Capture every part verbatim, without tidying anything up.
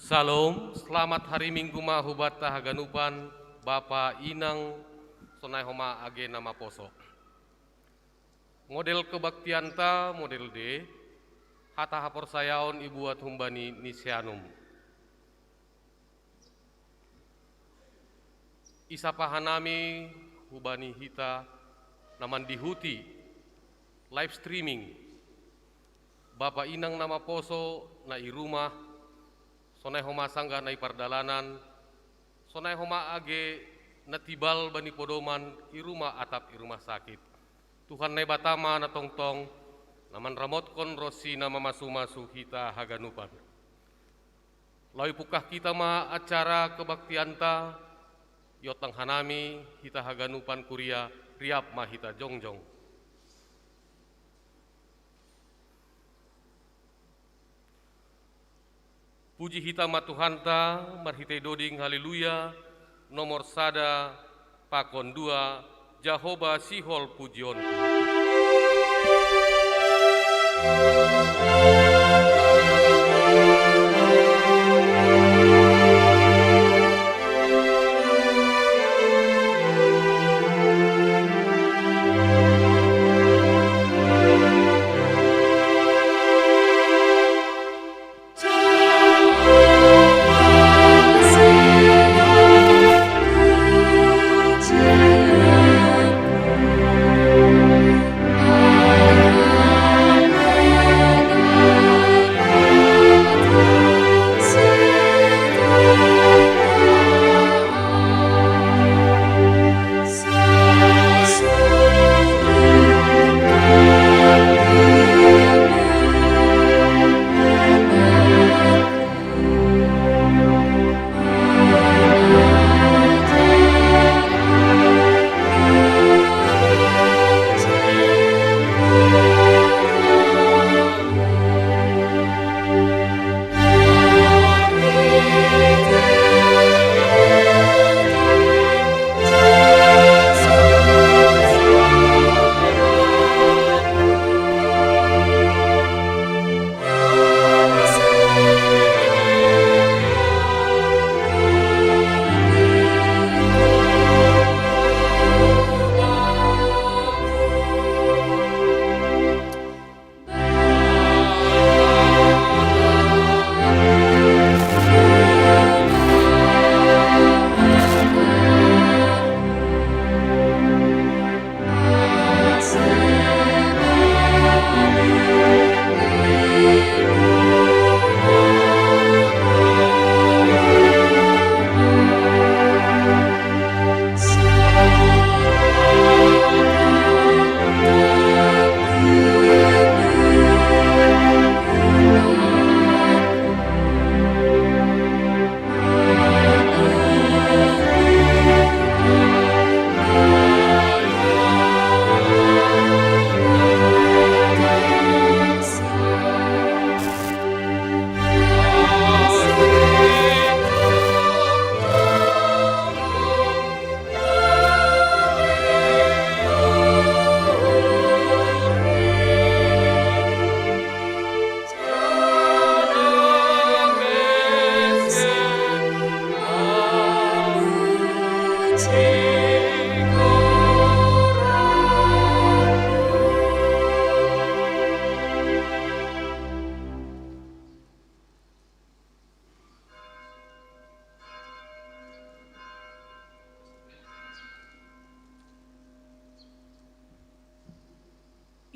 Salom, selamat hari Minggu ma hubanta haganupan, bapa, inang, sonai homa age na maposo. Model kebaktianta, model D, hata haporsayaon ibuat humbani Niceanum. Isapa hanami hubani hita na mandihuti live streaming, bapa, inang na maposo na i rumah, sonai homa sanggah na i pardalanan, sonai homa age na tibal bani podoman i rumah atap i rumah sakit. Tuhan Naibata ma na tongtong na manramotkon ronsi na mamasu-masu hita haganupan. Laho ipungkah hita ma acara kebaktianta, iontang hanami hita haganupan kuria, riap ma hita jongjong. Puji hita ma Tuhanta marhitei doding haleluya, nomor sada pakon dua, Jahowa sihol pujionku.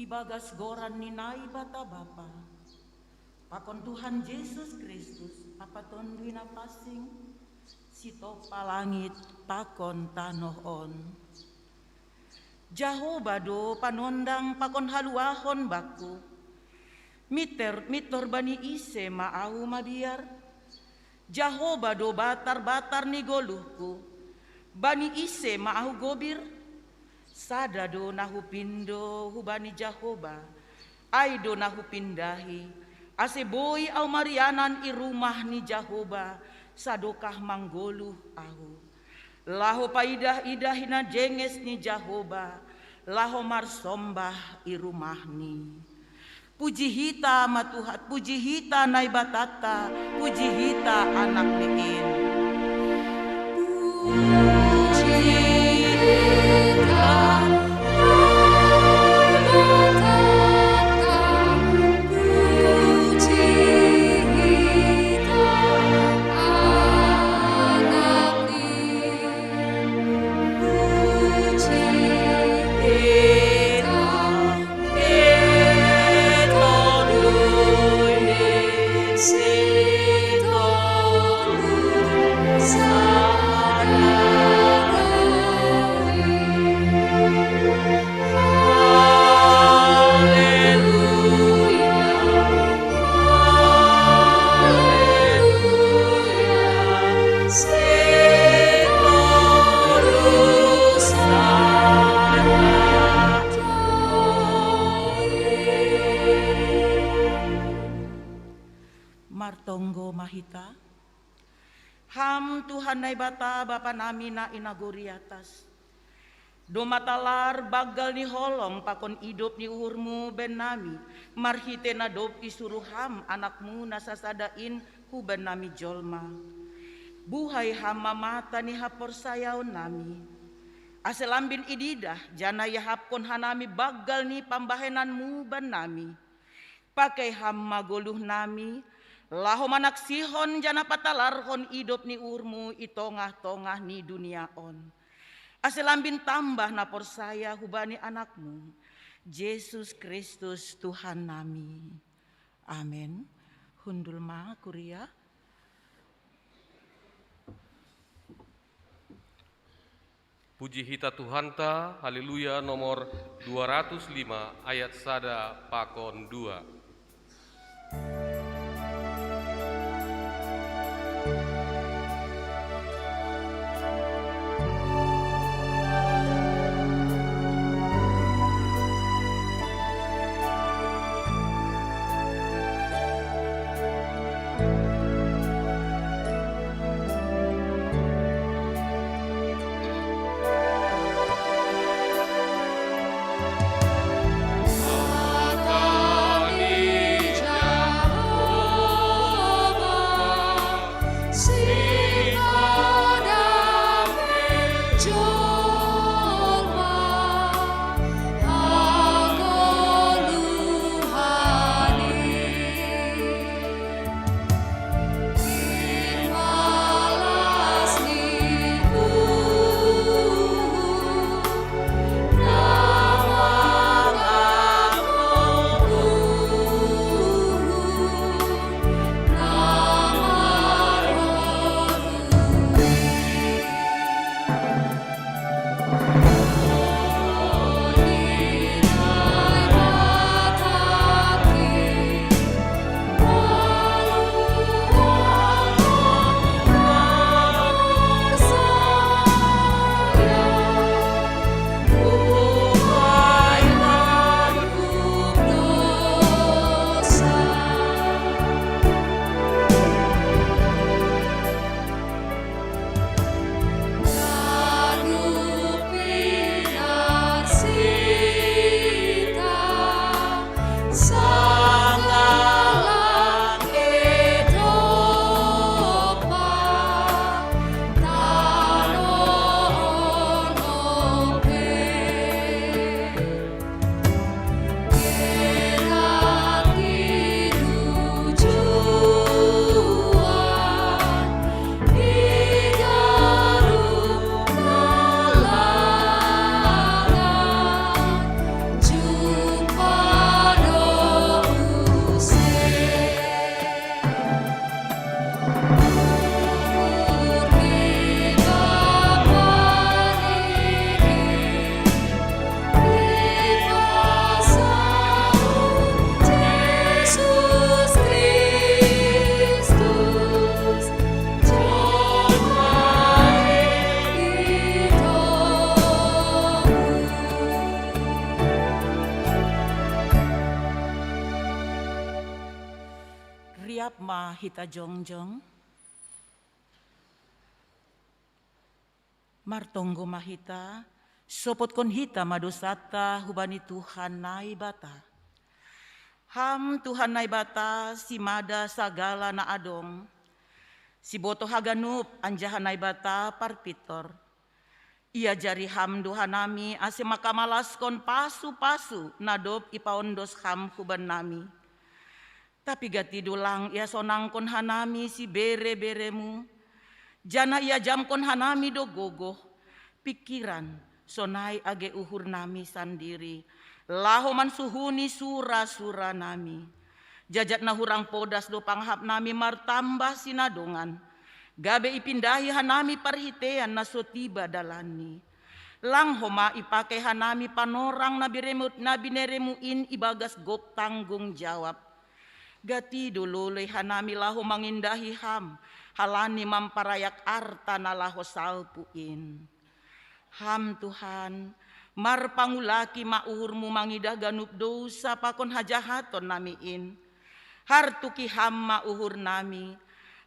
Ibagas goran ni Naibata Bapa, pakon Tuhan Jesus Kristus, Ampa Tonduy Na Pansing, sitompa langit pakon tanoh on. Jahowa do panondang pakon haluahon bakku. Mitter, mintor bani ise ma ahu mabiar? Jahowa do batar-batar ni goluhku. Bani ise ma ahu gobir? Sada do na hupindo hubani Jahowa, ai do na hupindahi, ase boi ahu marianan i rumah ni Jahowa, sadokah manggoluh ahu. Laho paidah-idah hinajenges ni Jahowa, laho marsombah i rumahni. Puji hita ma Tuhan, puji hita Naibatata, puji hita Anak ni in. Martonggo ma hita. Ham Tuhan Naibata, Bapa nami na i nagori atas. Domma talar banggal ni holong pakon idop ni uhurmu bennami, marhite na dob isuru Ham Anakmu na sasada in hu bennami jolma. Buhai Ham ma mata ni haporsayaonnami, ase lambin ididah janah iahapkon hanami banggal ni pambahenanmu bannami. Pakei Ham ma goluhnami, laho manaksihon janah patalarhon idop ni uhurmu i tongah-tongah ni dunia on. Ase lambin tambah na porsaya hubani Anakmu, Jesus Kristus Tuhan nami. Amen. Hundul ma, kuria. Puji hita Tuhanta, Haleluya, nomor dua ratus lima, ayat sada pakon dua. Riap ma hita jongjong. Martonggo ma hita, sopotkon hita ma dosanta hubani Tuhan Naibata. Ham Tuhan Naibata, si mada sagala na adong, si botoh haganup anjaha Naibata parpintor. Iajari Ham do hanami ase mangamalaskon pasu-pasu na dob ipaondos Ham hubannami. Tapi gati do lang iasonangkon hanami sibere-bereMu, janah iajamkon hanami do gogoh, pingkiran, sonai age uhurnami sandiri, laho mansuhuni sura-suranami. Jajat na hurang podas do pangahapnami martambah sinadongan, gabe ipindahi hanami parhiteian na so tiba dalanni. Lang homa ipake hanami panorang na bineremu, na binereMu in ibagas gok tanggung jawab. Gati do lolei hanami laho mangindahi Ham, halani mamparayak arta na laho salpu in. Ham Tuhan, marpangulaki ma uhurMu mangidah ganup dousa pakon hajahatonnami in. Hartuki Ham ma uhurnami,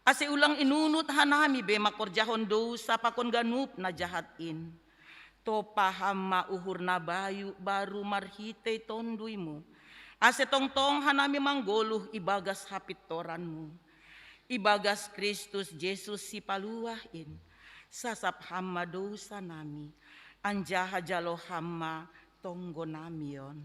ase ulang inunut hanami be mangkorjahon dousa pakon ganup na jahat in. Topa Ham ma uhur na bayu baru marhitei TonduyMu, ase tongtong hanami manggoluh ibagas hapintoranMu. Ibagas Kristus Jesus Sipaluah in, sasap Ham ma dousanami, anjaha jalo Ham ma tonggonami on.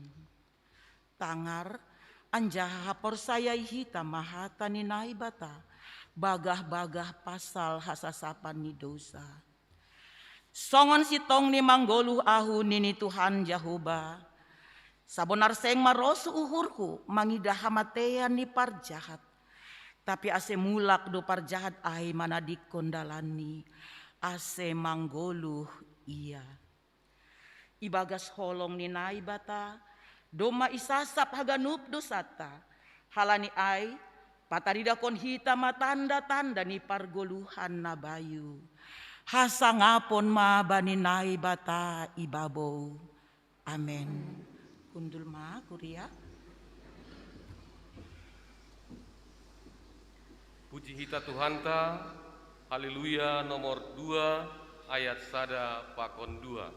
Tangar, anjaha haporsayai hita ma hata ni Naibata, bagah-bagah pasal hasasapan ni dousa. Songon sintongni manggoluh ahu, nini Tuhan Jahowa, sabonar seng marosuh uhurhu mangidah hamateian ni parjahat, tapi ase mulak do parjahat ai manadingkon dalanni, ase manggoluh ia. Ibagas holong ni Naibata, domma isasap haganup dousanta. Halani ai, pataridahkon hita ma tanda-tanda ni pargoluhan na bayu. Hasangapon ma bani Naibata i babou. Amen. Hundul ma, kuria. Puji hita Tuhanta. Haleluya nomor dua, ayat sada pakon dua.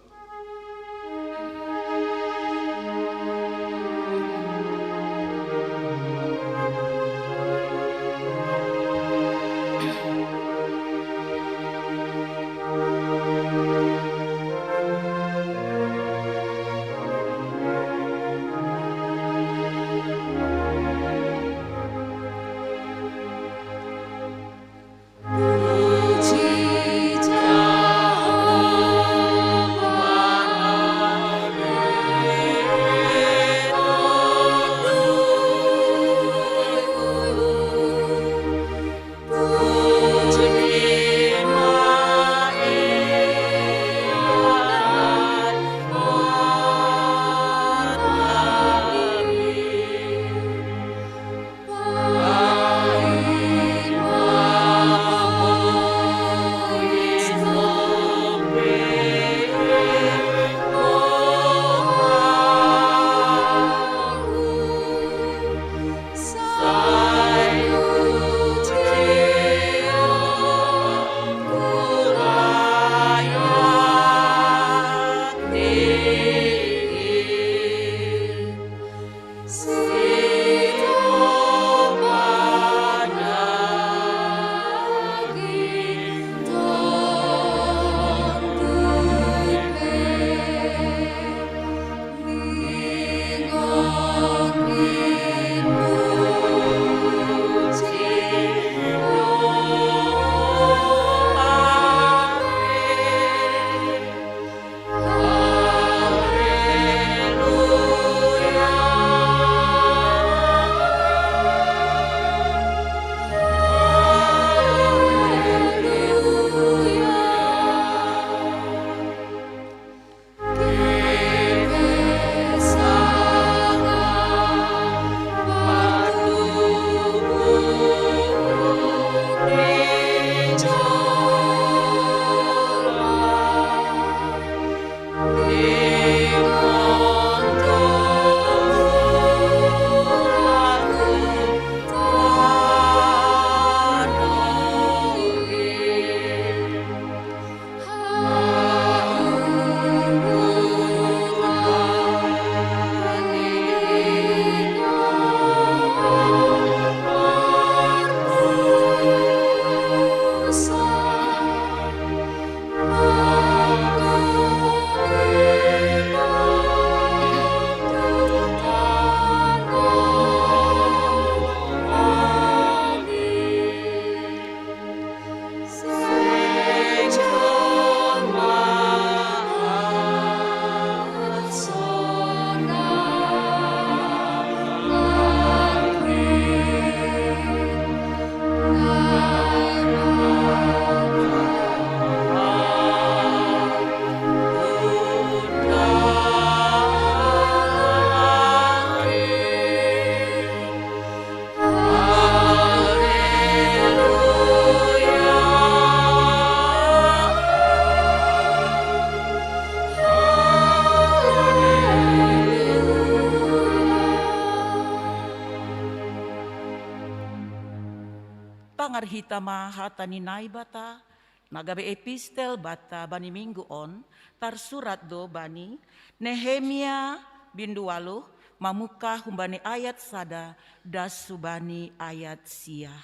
Hita ma hata ni Naibata, na gabe epistel bata bani minggu on, tarsurat do bani Nehemia bindu waluh, mamuka humbani ayat sada das subani ayat sia.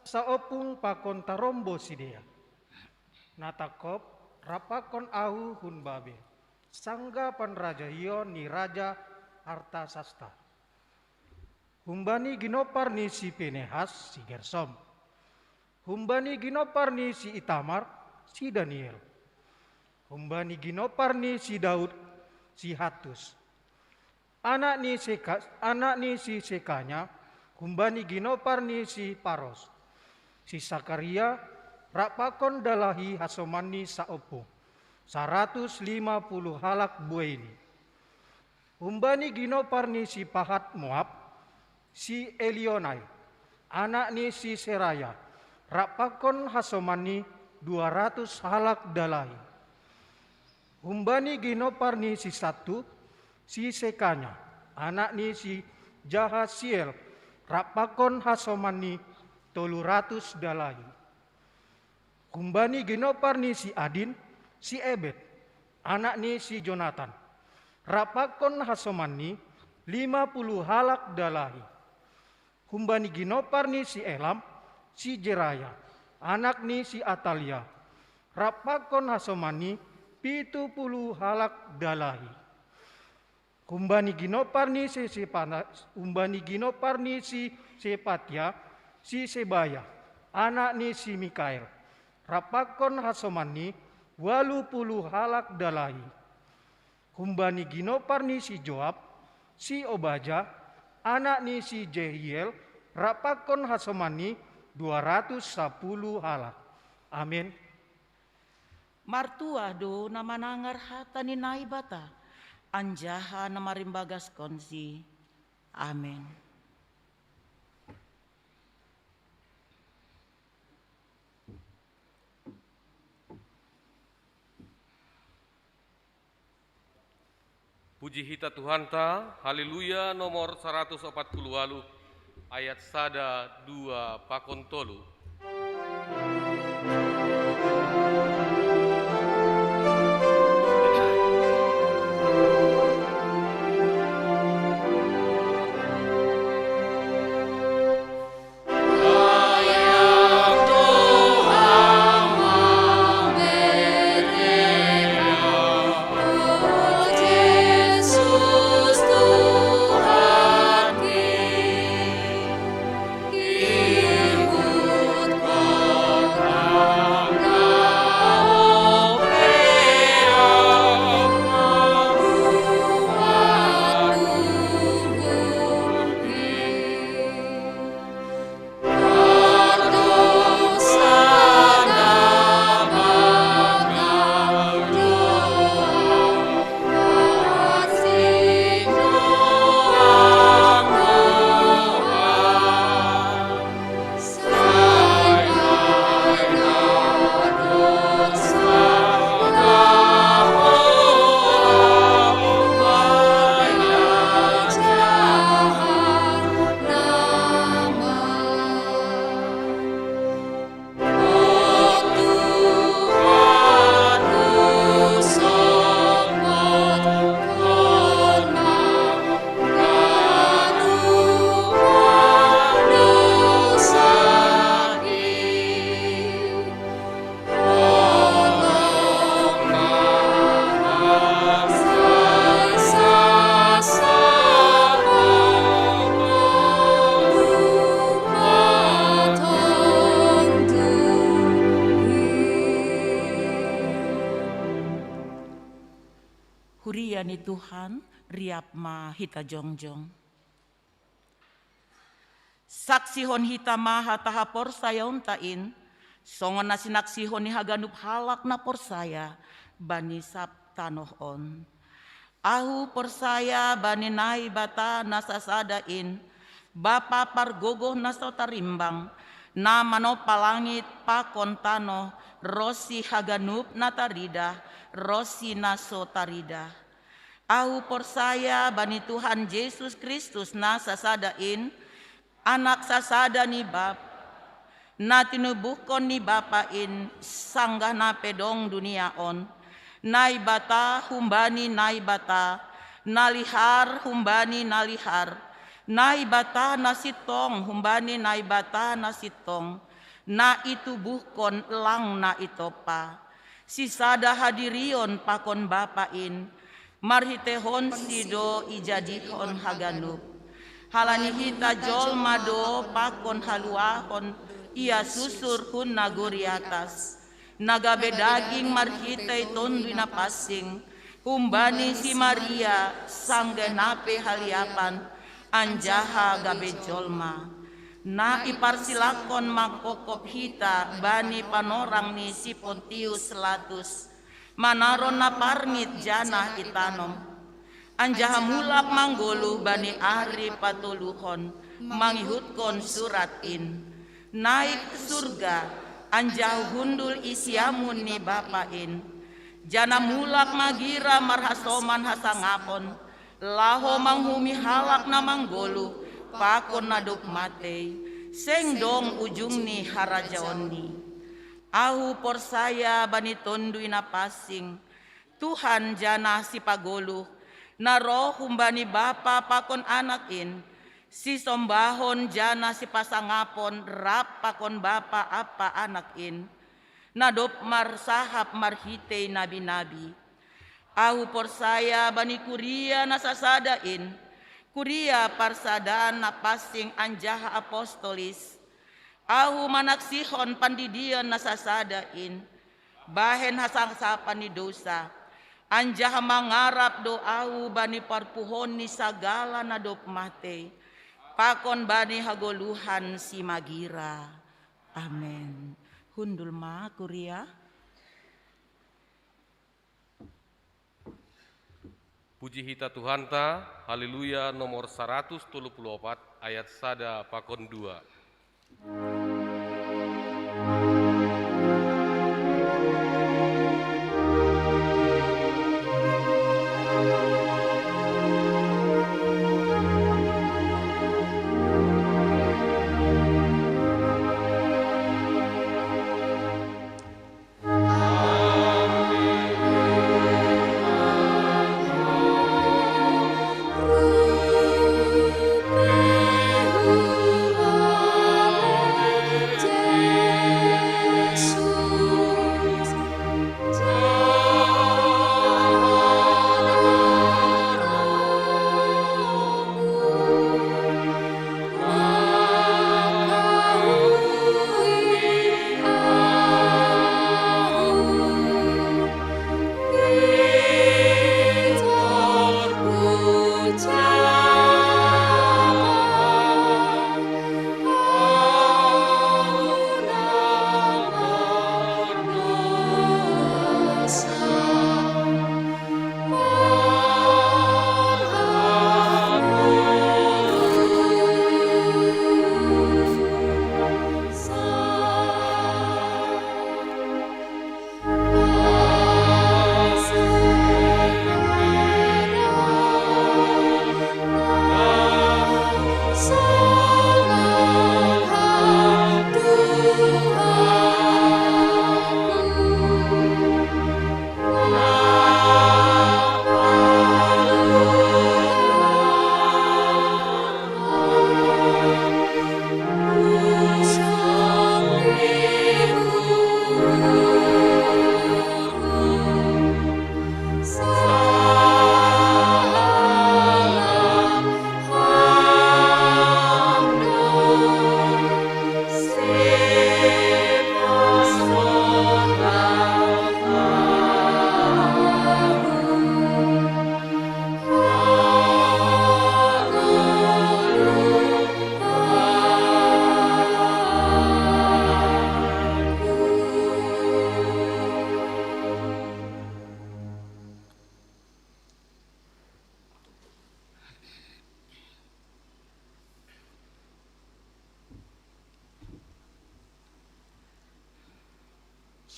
Saopung pakon tarombo sidea. Na tangkop rap pakon ahu hun Babel, sangga panrajahion ni raja Artasasta. Humbani ginopar ni si Pinehas si Gersom. Humbani ginopar ni si Itamar si Daniel. Humbani ginopar ni si Daud si Hatus. Anak ni Seka, anak ni si Sekanya, humbani ginopar ni si Paros. Si Sakaria, rap pakon dalahi hasomanni saopung, saratus lima puluh halak bueini. Humbani ginopar ni si Pahat Moab, si Elionai, anak ni si Seraya, rap pakon hasomanni dua ratus halak dalahi. Humbani ginopar ni si Satu, si Sekanya, anak ni si Jahasiel, rap pakon hasomanni tolu ratus dalahi. Humbani ginopar ni si Adin, si Ebed, anak ni si Jonatan, rap pakon hasomanni lima puluh halak dalahi. Humbani ginopar ni si Elam, si Jeraya, anak ni si Atalia, rap pakon hasomanni pitu puluh halak dalahi. Humbani ginopar ni si Sepana, humbani ginopar ni si Sepatia, si Sebaya, anak ni si Mikael, rap pakon hasomanni waluh puluh halak dalahi. Humbani ginopar ni si Joab, si Obaja, anak ni si Jehiel, rap pakon hasomanni dua ratus sapuluh halak. Amin. Martuah do na manangar hata ni Naibata, anjaha na marimbagaskon si. Amin. Puji hita Tuhanta, Haleluya nomor saratus opat puluh waluh, ayat sada, dua, pakon tolu. Huria ni Tuhan, riap ma hita jongjong. Saksihon hita ma hata haporsayaonta in, songon na sinaksihon ni haganup halak na porsaya bani sab tanoh on. Ahu porsaya bani Naibata na sasada in, Bapa pargogoh na so tarimbang, na manopa langit pakon tanoh, ro si haganup na tarida, ro si na so tarida. Ahu porsaya bani Tuhan Jesus Kristus na sasada in, Anak sasada ni Bapa, na tinubuhkon ni Bapa in, sanggah na pe dong dunia on. Naibata humbani Naibata, na lihar humbani na lihar, Naibata na sintong humbani Naibata na sintong, na itubuhkon lang na itopa. Sisada hadirion pakon Bapa in, marhiteihonsi do ijadihon haganup. Halani hita jolma do pakon haluahon ia susur hun nagori atas, na gabe daging marhitei Tonduy Napansing, humbani si Maria, sanggah na pe haliapan, anjaha gabe jolma. Na iparsilangkon mangkopkop hita bani panorang ni si Pontius Latus, manaron na parngit janah itanom. Anjaha mulak manggoluh bani ari patoluhon, mangihutkon surat in. Naik surga, anjaha hundul i siamun ni Bapa in. Janah mulak magira marhasoman hasangapon, laho manghumi halak na manggoluh, pakon na dob matei, seng dong ujung ni harajaonni. Ahu porsaya bani Tonduy Napansing, Tuhan janah Sipagoluh, na roh humbani Bapa pakon Anak in, sisombahon janah sipasangapon rap pakon Bapa ampa Anak in, na dob marsahap marhitei nabi-nabi. Ahu porsaya bani kuria na sasada in, kuria parsadaan na pansing anjaha apostolis. Ahu manaksihon pandidion na sasada in, bahen hasasapan ni dousa, anjaha mangarap do ahu bani parpuhoon ni sagala na dob matei, pakon bani hagoluhan si magira. Amen. Hundul ma kuria. Puji hita Tuhanta, Haleluya nomor saratus tolu puluh opat ayat sada pakon dua.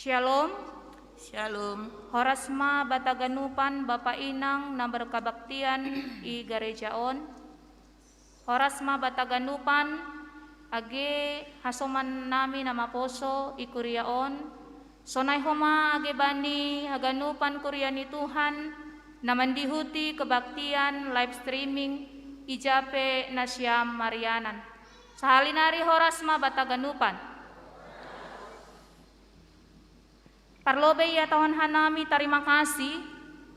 Shalom. Shalom. Horas ma bata ganupan bapa inang na berkabaktian i gareja on. Horas ma bata ganupan age hasoman nami na maposo i kuria on. Sonai homa age bani haganupan kuria ni Tuhan na mandihuti kebaktian live streaming i jape nasiam marianan. Sahali nari horas ma bata ganupan. Parlobei iatahon hanami tarima kasih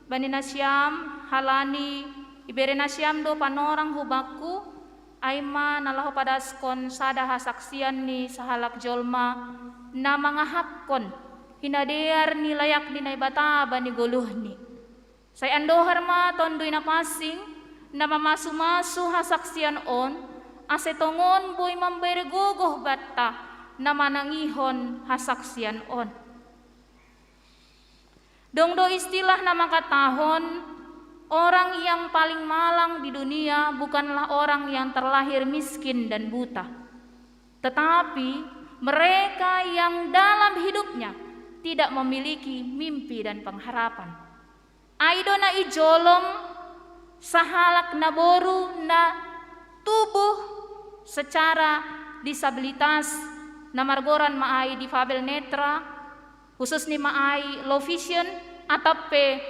bani nasiam halani ibere nasiam do panorang hubakku, ai ma na laho padaskon sada hasaksian ni sahalak jolma na mangahapkon hinadear ni layak ni Naibata bani goluhni. Sai andohar ma Tonduy Napansing na mamasu-masu hasaksian on, ase tongon boi mambere gogoh banta na manangihon hasaksian on. Dong do istilah na mangkatahon, orang yang paling malang di dunia bukanlah orang yang terlahir miskin dan buta, tetapi mereka yang dalam hidupnya tidak memiliki mimpi dan pengharapan. Ai do na i jolom sahalak naboru na tubuh secara disabilitas, na margoran ma ai difabel netra, khususni ma ai low vision, atap pe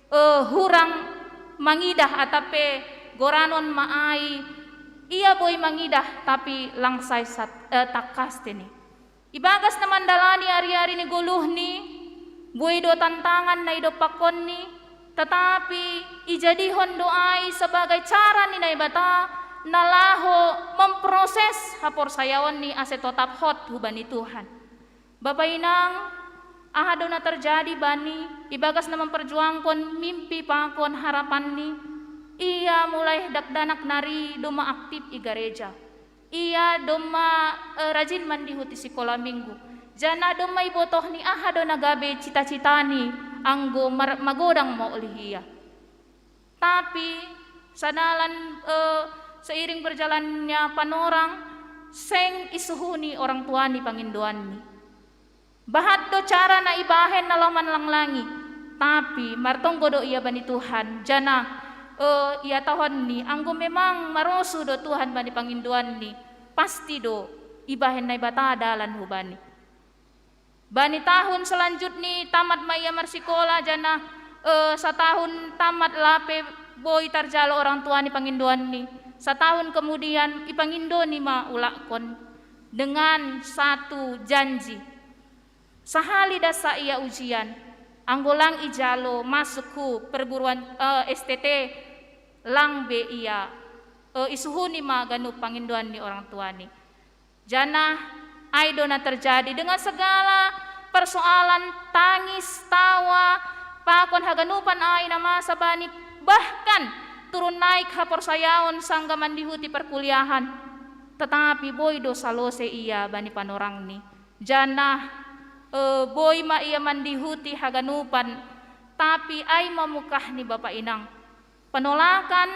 uh, hurang mangidah, atap pe goranon ma ai ia boi mangidah tapi langsai sat, uh, takkas teni. Ibagas na mandalani ari-ari ni goluhni, boi do tantangan na idompakkonni, tetapi ijadihon do ai sebagai cara ni Naibata na laho memproses haporsayaonni ase totap hot hubani Tuhan. Bapa inang, aha do na terjadi bani ibagas na memperjuangkon mimpi pakon harapanni? Ia mulai dakdanak nari doma aktif i gareja. Ia doma uh, rajin mandihuti sikola minggu. Jana doma ibotohni aha do na gabe cita-citani anggo magodang ma olih ia. Tapi sadalan uh, seiring berjalannya panorang, seng isuhuni orang tuani pangindoanni. Bahat do cara na ibahen na loman langlangi, tapi martonggo do ia bani Tuhan, jana uh, iatahonni anggo memang marosu do Tuhan bani pangindoanni, pasti do ibahen Naibata dalan hubani. Bani tahun selanjutni tamat ma ia marsikola, jana uh, satahun tamat lape boi tarjalo orang tuani pangindoanni. Satahun kemudian ipangindoni ma ulakkon dengan satu janji. Sahali dasa ia ujian, anggo lang ijalo masuk hu perguruan uh, S T T, lang be ia uh, isuhuni ma ganup pangindoan ni orang tuani. Jana ai do na terjadi dengan segala persoalan, tangis, tawa, pakon haganupan ai na masa bani, bahkan turun naik haporsayaon sangga mandihuti perkuliahan. Tetapi boi do salose ia bani panorangni. Jana uh, boi ma ia mandihuti haganupan, tapi ai ma mukahni bapa inang. Penolakan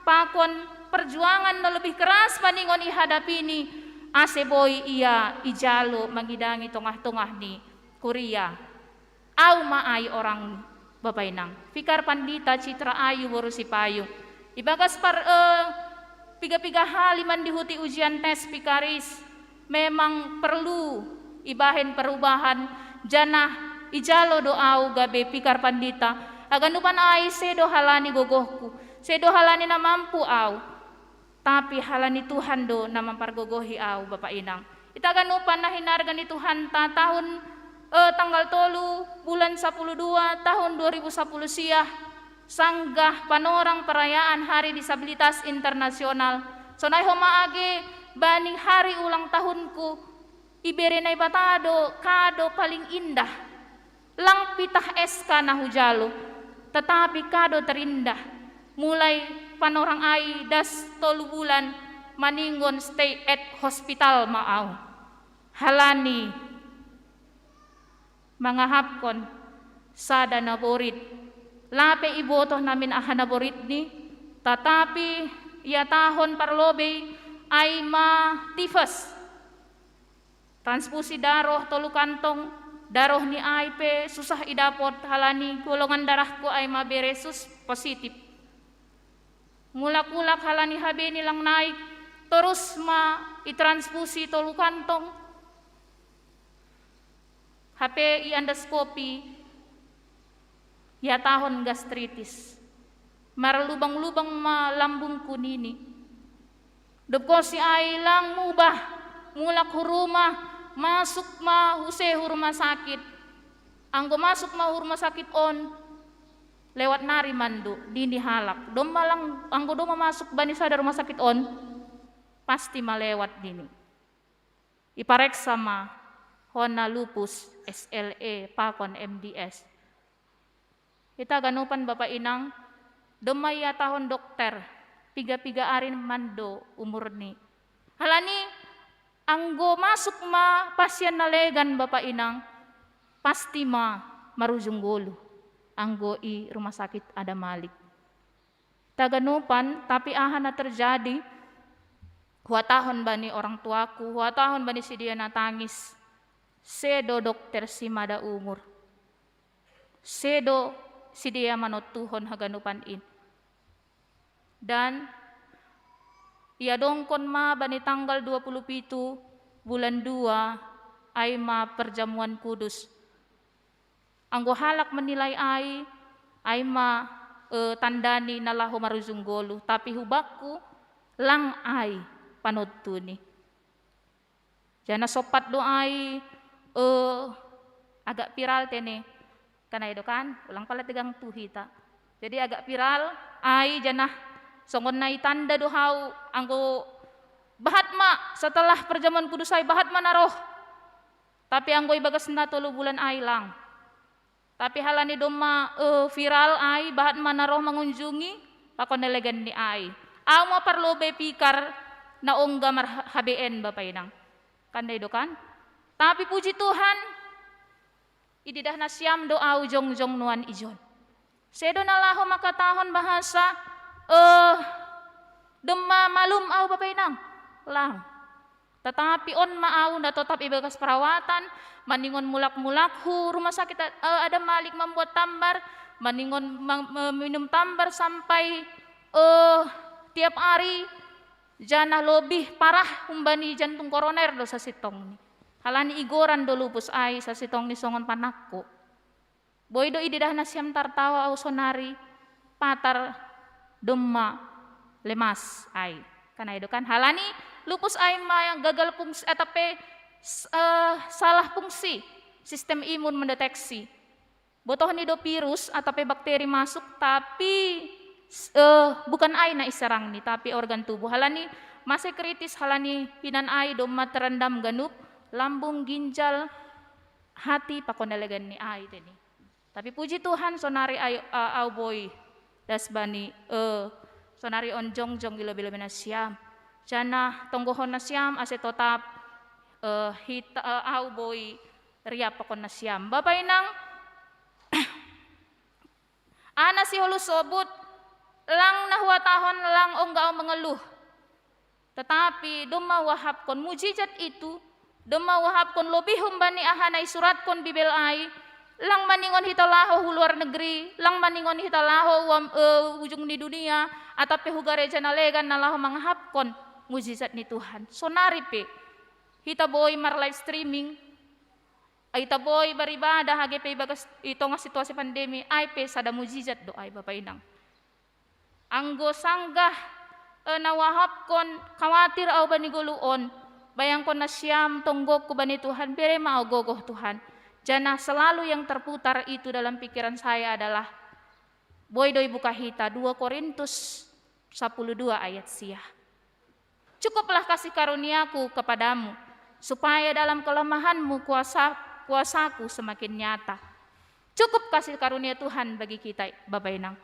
pakon perjuangan na lebih keras paningon ihadapini, ase boi ia ijalo mangidangi tongah-tongah ni kuria. Au ma ai orang bapa inang. Fikar Pandita Citra Ayu boru Sipayung. Ibagas par uh, piga-piga hali mandihuti ujian tes Fikaris, memang perlu ibahen perubahan, jana ijalo do au gabe Fikar Pandita. Haganupan ai sedo halani gogohku, sedo halani na mampu au, tapi halani Tuhan do na mampargogohi au bapa inang. Ita ganupan na hinarga ni Tuhanta, tahun eh, tanggal tolu bulan sapuluh dua tahun dua ribu sapuluh siah, sanggah panorang perayaan Hari Disabilitas Internasional, sonai homa age bani hari ulang tahunku, ibere Naibata do kado paling indah. Lang pitah S K na hujalo, tetapi kado terindah, mulai panorang ai das tolu bulan maningon stay at hospital ma au. Halani mangahapkon sada naborit, lape ibotoh namin aha naboritni, tatapi iatahon parlobei ai ma tifus, transfusi daroh tolu kantong, Daroh ni ai pe susah idapot halani golongan darahku ai ma B resus positif. Mulak-ulak halani H B ni lang naik, terus ma itransfusi tolu kantong, hape iendoskopi, ihatahon gastritis. Marlubang-lubang ma lambungku nini. Dob konsi ai lang mubah, mulak hu rumah, masuk ma use hu rumah sakit. Anggo masuk ma hu rumah sakit on, lewat nari mando, nini halak. Domma lang, anggo domma masuk bani sada rumah sakit on, pasti ma lewat nini. Ipareksa ma hona lupus, S L E, pakon M D S. Hita ganupan bapa inang, domma ihatahon dokter, piga-piga ari mando umurni. Halani anggo masuk ma pasien na legan bapa inang, pasti ma marujung goluh anggo i rumah sakit Adam Malik. Hita ganupan, tapi aha na terjadi? Huhatahon bani orang tuaku, huhatahon bani sidea na tangis, sedo dokter simada umur. Sedo sidea manontuhon haganupan in. Dan iadongkon ma bani tanggal dua puluh pitu bulan dua, ai ma perjamuan kudus. Anggo halak menilai ai, ai ma, eh, tandani na laho marujung goluh, tapi hubakku lang ai panontuni. Jana sompat do ai, eh, agak viral tene. Kan ai do kan, ulang pala tegang tu hita. Jadi agak viral ai jana songon na itanda do hau, anggo bahat ma setelah perjamuan kudus ai, bahat ma na roh. Tapi anggo ibagas na tolu bulan ai lang. Tapi halani domma, eh, viral ai, bahat ma na roh mangunjungi pakon na legan ni ai. Au ma parlobei pikar na ongga mar-H B N bapa inang. Kan dai do kan? Tapi puji Tuhan, ididah nasiam do au jongjong nuan ijon. Sedo na laho mangkatahon bahasa, eh, domma malum au bapa inang. Lang. Tetapi on ma au na totap ibagas perawatan, maningon mulak-mulak hu rumah sakit, eh, Adam Malik mambuat tambar, maningon mang-, me-, minum tambar sampai, eh, tiap ari, jana lobih parah humbani jantung koroner do sasintongni. Halani igoran do lupus ai sasintongni songon panakko. Boi do ididah nasiam tartawa au sonari, patar domma lemas ai. Kan ai do kan? Halani lupus ai ma gagal fungsi, atap pe, s-, eh, salah fungsi sistem imun mendeteksi. Botohni do virus atap pe bakteri masuk, tapi s-, eh, bukan ai na iserangni, tapi organ tubuh. Halani masa kritis, halani hinan ai domma terendam ganup, lambung, ginjal, hati, pakon na legan ni ai teni. Tapi puji Tuhan, sonari ai, a-, au boi das bani, eh, sonari on jongjong i lobei-lobei nasiam. Jana tonggohon nasiam ase totap, eh, hita, eh, au boi riap pakon nasiam. Bapa inang, ana siholu sobut, lang na huhatahon lang ongga au mengeluh. Tetapi domma huahapkon mujizat itu, domma huahapkon lobih humbani aha na isuratkon Bibel ai, lang maningon hita laho hu luar negeri, lang maningon hita laho uam, eh, ujung ni dunia, atap pe hu gareja na legan na laho mangahapkon mujizat ni Tuhan. Sonari pe, hita boi mar-live streaming, hita boi beribadah age pe ibagas i tongah situasi pandemi, ai pe sada mujizat do ai bapa inang. Anggo sanggah, eh, na huahapkon khawatir au bani goluh on, bayangkon nasiam tonggokku bani Tuhan, bere ma au gogoh Tuhan. Jana selalu yang terputar itu dalam pikiran saya adalah, boi do ibuka hita dua Korintus sapuluh dua ayat sia. Cukuplah kasih karuniaku kepadamu, supaya dalam kelemahanmu kuasa, kuasaku semakin nyata. Cukup kasih karunia Tuhan bagi kita, Bapa Inang.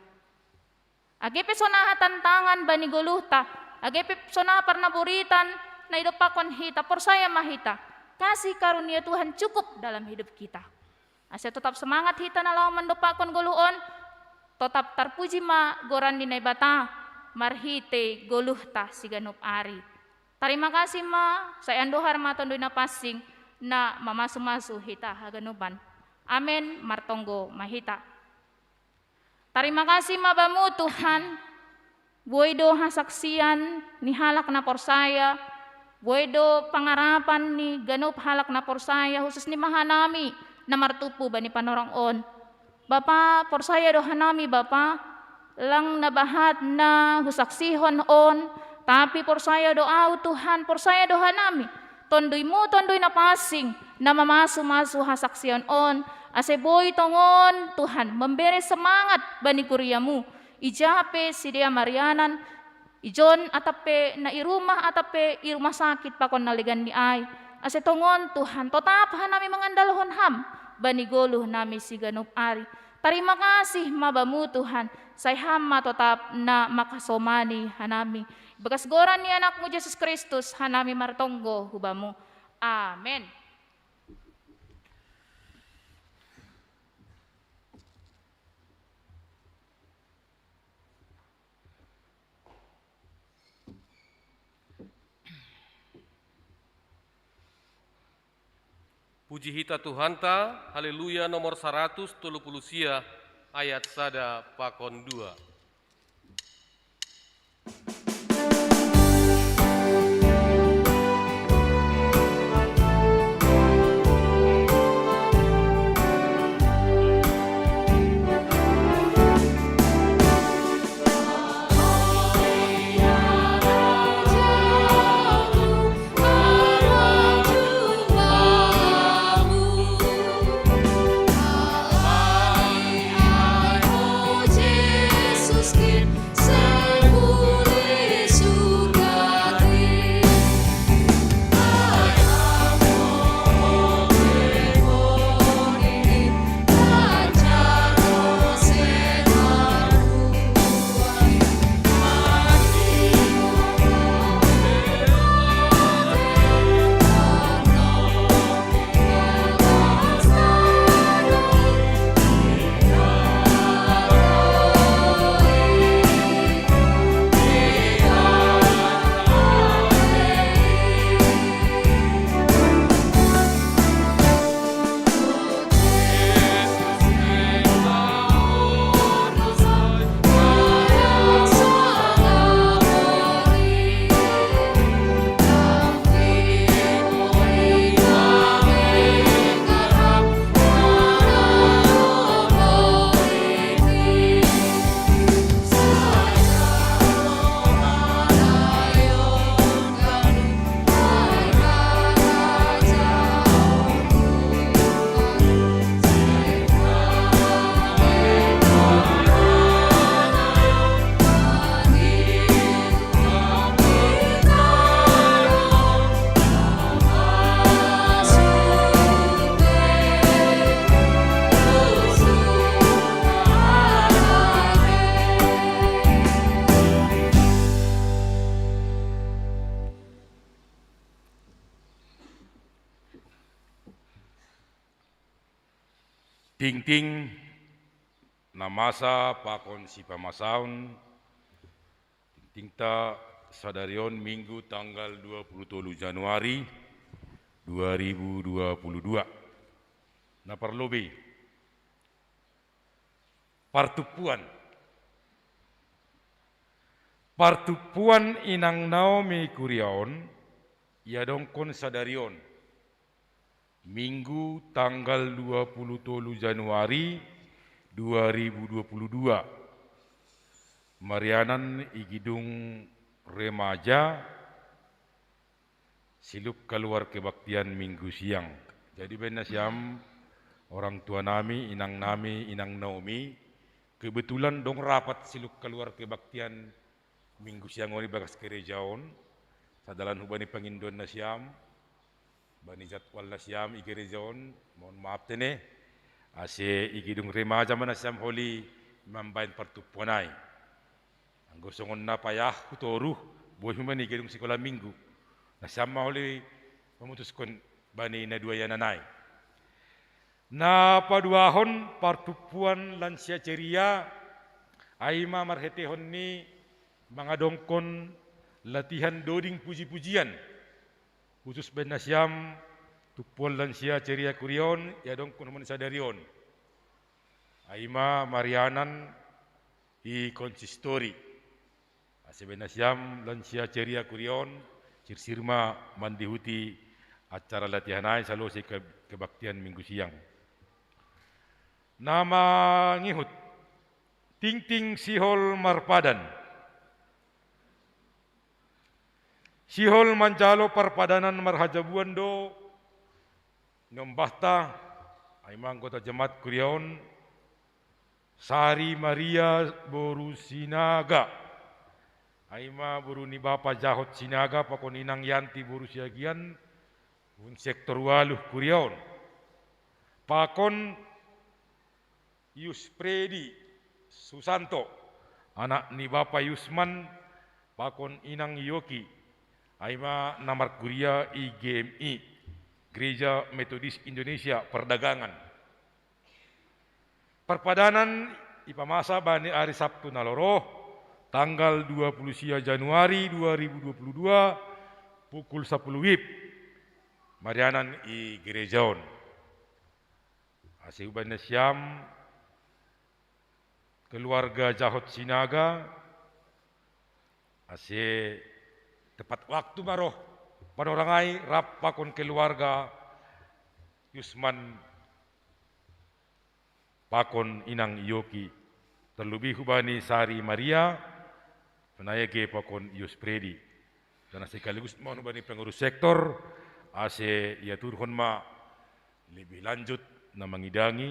Age pe sonaha tantangan bani goluhta, age pe sonaha parnaboritan na idompakkon hita, porsaya ma hita, kasih karunia Tuhan cukup dalam hidup kita. Asa totap semangat hita na laho mandompakkon goluh on, totap tarpuji ma goran ni Naibata marhitei goluhta siganup ari. Tarima kasih ma, sai andohar ma Tonduy Napansing, na mamasu-masu hita haganupan. Amen, martonggo ma hita. Tarima kasih ma bamu Tuhan, boi do hasaksian ni halak na porsaya, boi do pangarapan ni ganup halak na porsaya, hususni ma hanami na martumpu bani panorang on. Bapa, porsaya do hanami Bapa, lang na bahat na husaksihon on, tapi porsaya do au Tuhan, porsaya do hanami. Tonduymu, tonduy na pansing, na mamasu-masu hasaksian on, ase boi tongon Tuhan mambere semangat bani kuriamu, ija pe sidea marianan, ijon atap pe na i rumah, atap pe i rumah sakit pakon na legan ni ai. Ase tongon Tuhan, totap hanami mangandalhon Ham bani goluh nami siganup ari. Tarima kasih ma Bamu Tuhan, sai Ham ma totap na makasomani hanami. Bagas goran ni Anakmu Jesus Kristus hanami martonggo hu Bamu. Amen. Puji hita Tuhanta, Haleluya nomor saratus tolu puluh sia, ayat sada pakon dua. Tingting na masa pakon sipamasaon, tingtingta sadari on Minggu tanggal dua puluh tolu Januari dua ribu dua puluh dua. Na parlobei, partumpuan. Partumpuan inang Naomi kuria on, iadongkon sadari on. Minggu tanggal dua puluh tolu Januari dua ribu dua puluh dua. Marianan i gedung remaja, siluk kaluar kebaktian Minggu siang. Jadi baen nasiam orang tua nami, inang nami, inang Naomi, kebetulan dong rapat siluk kaluar kebaktian Minggu siang on i bagas gereja on, sadalan hubani pangindoan nasiam, bani jadwal nasiam i gereja on, mohon maaf tene, ase i gedung remaja ma nasiam holi mambaen partumpuan ai. Anggo songon na payahku toru, boi hubani i gedung sikola Minggu. Nasiam ma holi mamutuskon bani na dua ianan ai. Na paduahon partumpuan lansia ceria, ai ma marhetehon ni mangadongkon latihan doding puji-pujian. Khusus baen nasiam Tumpuan lansia ceria kuriaon, ia dongkon human sadarion. Aima marianan i konsistori. Ase baen nasiam lansia ceria kuriaon, sirsir ma mandihuti acara latihan ai salose ke-, kebaktian minggu siang. Na mangihut, tingting sihol marpadan. Sihol manjalo parpadanan marhajabuan do niombahta, aima anggota jemaat kuriaon, Sari Maria boru Sinaga. Aima boru ni bapa Jahot Sinaga, pakon inang Yanti boru Siagian, hun sektor ualuh kuriaon. Pakon Yuspredi Susanto, anak ni bapa Yusman, pakon inang Yoki. Aima na markuria i G M I, Gereja Metodis Indonesia Perdagangan. Parpadanan ipamasa bani ari Sabtu na lorot, tanggal dua puluh sia Januari dua ribu dua puluh dua, pukul sapuluh wib. Marianan i gereja on. Ase hubaen nasiam keluarga Jahot Sinaga, ase tepat waktu ma roh panorang ai rap pakon keluarga Yusman pakon inang Yoki, terlebih hubani Sari Maria, penaya ge pakon Yuspredi. Dan sekaligus ma hubani pengurus sektor, ase iaturhon ma lebih lanjut na mangidangi,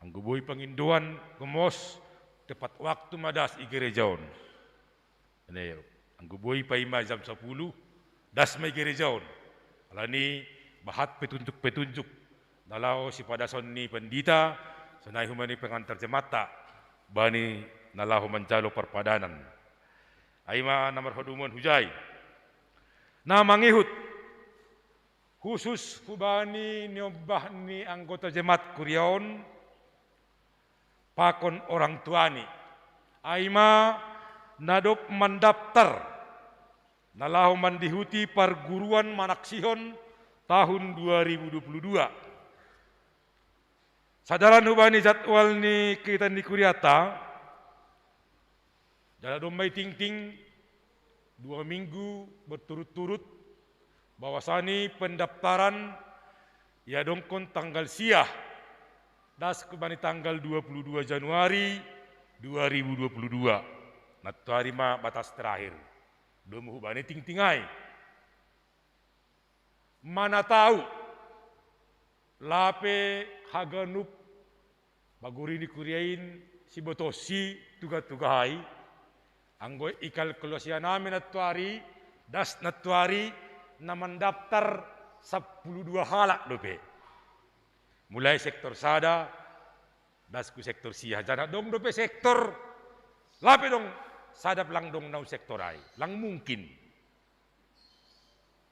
anggo boi pangindoan gomos, tepat waktu ma das i gereja on. Ene, anggo boi paima jam sapuluh, das ma i gereja on. Alani bahat petunjuk-petunjuk na laho sipadason ni pandita, sonai hubani pengantar jemaat, bani na laho manjalo parpadanan. Aima na marhadomuan hujai. Na mangihut, khusus hubani niombah ni anggota jemaat kuria on, pakon orang tuani. Aima na dob mandaptar, na laho mandihuti parguruan manaksihon tahun dua ribu dua puluh dua. Sadalan hubani jadwal ni kegiatan ni kuriata, jala domma i tingting dua minggu berturut-turut, bahwasani pendaftaran iadongkon tanggal sia, das hubani tanggal dua puluh dua Januari dua ribu dua puluh dua. Nantuari ma batas terakhir. Domu hubani tingting ai. Mana tau, lape haganup paguri ni kuria in sibotosi tuga-tuga ai, anggo ikalkulasian nami nantuari, das nantuari na mandaptar sapuluh dua halak dope. Mulai sektor sada, das hu sektor sia, janah dong dope sektor, lape dong sada pe lang dong naung sektor ai, lang mungkin.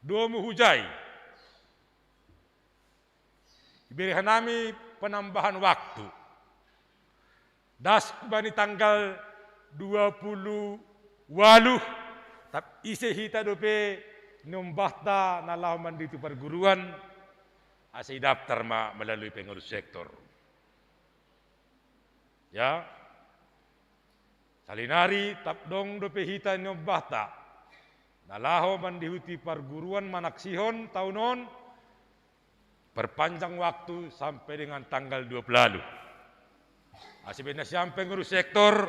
Domu hujai. Ibere hanami penambahan waktu. Das hubani tanggal dua puluh waluh, tap ise hita dope niombahta na laho mandihuti parguruan, ase idaptar ma melalui pengurus sektor. Ya. Salinari tap dong dope hita niombahta na laho mandihuti parguruan manaksihon taon on, perpanjang waktu sampai dengan tanggal dua puluh waluh. Ase baen nasiam pengurus sektor,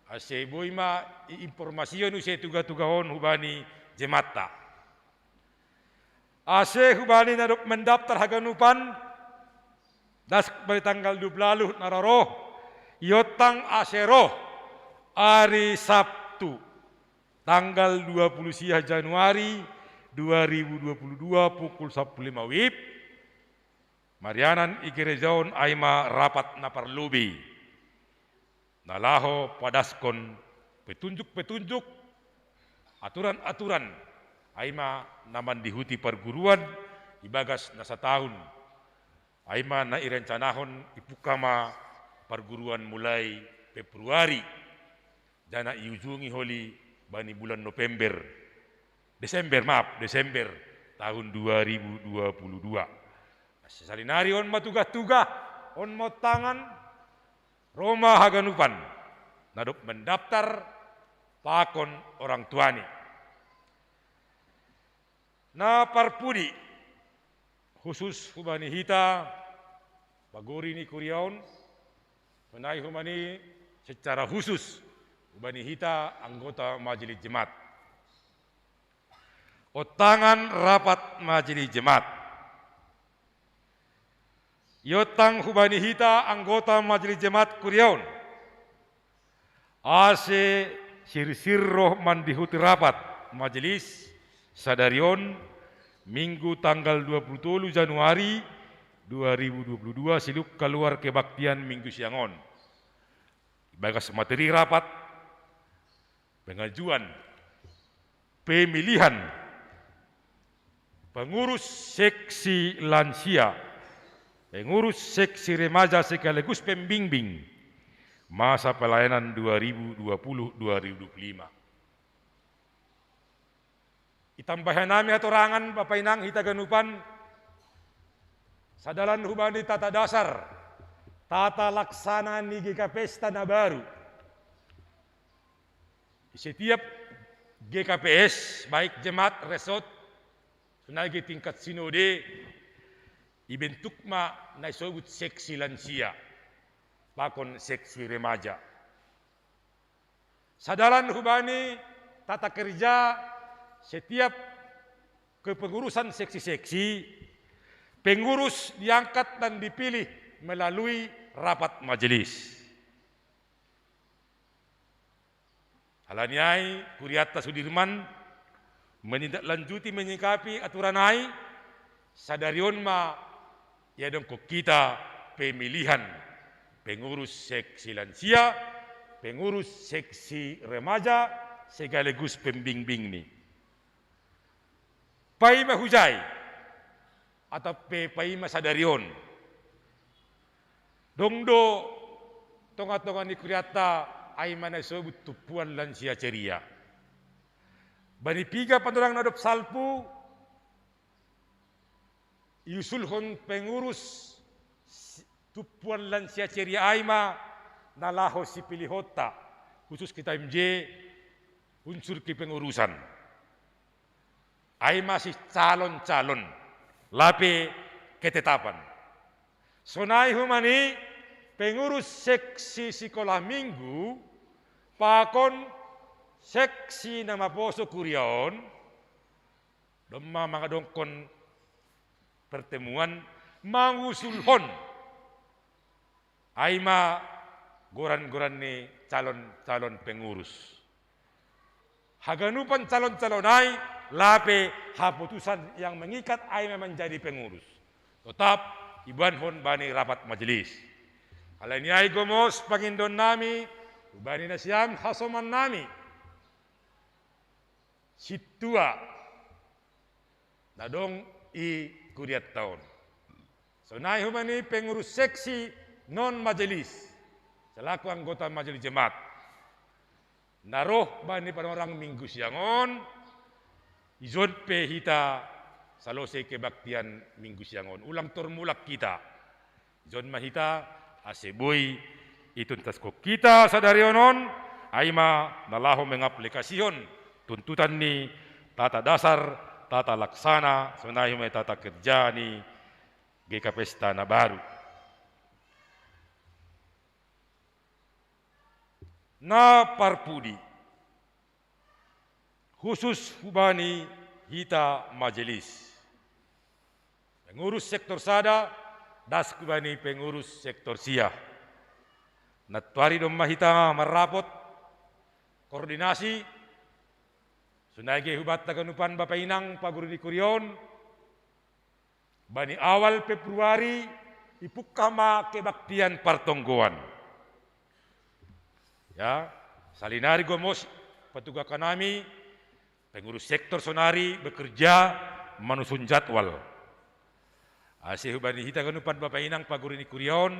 ase boi ma iinformasihon ise tuga-tuga on hubani jemaatta. Ase hubani na dob mendaftar haganupan, das hubani tanggal dua puluh waluh na roh, iontang ase roh ari Sabtu, tanggal dua puluh sia Januari dua ribu dua puluh dua pukul sapuluh lima wib, marianan i gereja on aima rapat na parlobei, na laho padaskon petunjuk-petunjuk, aturan-aturan, aima na mandihuti parguruan ibagas na sataon, aima na irencanahon ipungka ma parguruan mulai Februari, janah iujungi holi bani bulan November, Desember, maaf, Desember tahun dua ribu dua puluh dua. Salinari on ma tugah-tugah, on ma ontangan, ro ma haganupan na dob mendaftar pakon orang tuani. Na parpudi, khusus hubani hita paguri ni kuria on, sonai hubani secara khusus hubani hita anggota Majelis Jemaat. Ontangan rapat Majelis Jemaat. Iontang hubani hita anggota Majelis Jemaat kuria on, ase sirsir roh mandihuti rapat majelis sadari on, Minggu tanggal dua puluh tolu Januari dua ribu dua puluh dua, sidung kaluar kebaktian Minggu siang on. Ibagas materi rapat, pengajuan pemilihan pengurus seksi lansia, pengurus seksi remaja sekaligus pembimbing masa pelayanan dua ribu dua puluh dua ribu dua puluh lima. Itambahi hanami hatorangan, Bapa Inang, hita ganupan, sadalan hubani tata dasar, tata laksana ni G K P S-ta na baru. Di setiap G K P S, baik jemaat, resort, sonai ge tingkat sinode, ibentuk ma na isobut seksi lansia pakon seksi remaja. Sadalan hubani tata kerja setiap kepengurusan seksi-seksi, pengurus diangkat dan dipilih melalui rapat majelis. Alani ai, kuriatta Sudirman menindaklanjuti menyikapi aturan ai, sadari on ma iadongkon hita pemilihan pengurus seksi lansia, pengurus seksi remaja, sekaligus pembimbingni. Paima hujai, atap pe paima sadari on, dong do tonga-tonga ni kuriatta ai ma na isobut tumpuan lansia ceria. Bani piga panorang na dob salpu, iusulhon pengurus si-, tumpuan lansia ceria ai ma na laho sipilihonta, khusus kita M J, unsur kepengurusan. Ai ma sicalon-calon, lape ketetapan. Sonai hubani pengurus seksi sikola minggu pakon seksi na maposo kuria on, domma mangadongkon pertemuan mangusulhon ai ma goran-goran ni calon-calon pengurus. Haganupan calon-calon ai, lape haputusan yang mengikat ai ma manjadi pengurus. Totap iboanhon bani rapat majelis. Alani ai gomos pangindoannami hubani nasiam hasomannami sintua na dong i kuriatta on. Sonai hubani pengurus seksi non majelis, selaku anggota majelis jemaat, na roh bani panorang minggu siang on, ijon pe hita salose kebaktian minggu siang on, ulang tor mulak hita. Ijon ma hita, ase boi ituntaskon hita sadari on on, ai ma na laho mengaplikasihon tuntutan ni tata dasar, tata laksana, sonai hubani tata kerja ni G K P S-ta na baru. Na parpudi, khusus hubani hita majelis. Pengurus sektor sada, das hubani pengurus sektor sia. Nantoari domma hita marrapot koordinasi, sonai ge hubanta ganupan bapa inang paguru ni kuria on, bani awal Februari ipungkah ma kebaktian partonggoan. Ya, salinari gomos patugahon hami, pengurus sektor sonari bekerja manusun jadwal. Ase hubani hita ganupan bapa inang paguru ni kuria on,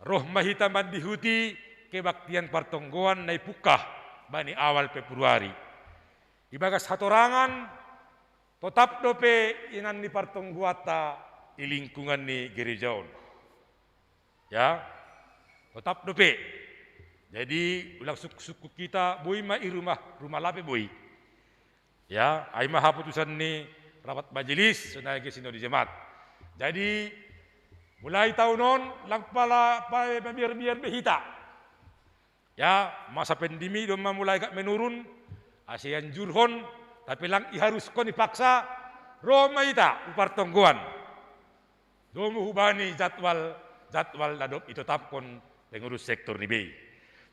roh ma hita mandihuti kebaktian partonggoan na ipungkah bani awal Februari. Ibagas hatorangan, Totap dope inan ni partongguatta i lingkungan ni gereja on. Ya, totap dope. Jadi ulang sukku-sukku kita boi ma i rumah, rumah lape boi. Ya, ai ma haputusan ni rapat majelis, sonai ke sinodi jemaat. Jadi mulai tahun on lang pala pae mabiar-biar be hita. Ya, masa pandemi do ma mulai agak menurun, ase anjurhon, tapi lang iharuskon ipaksa, ro ma ita, upartonggoan. Domu hubani jadwal, jadwal na dob itotapkon pengurus sektor ni bei.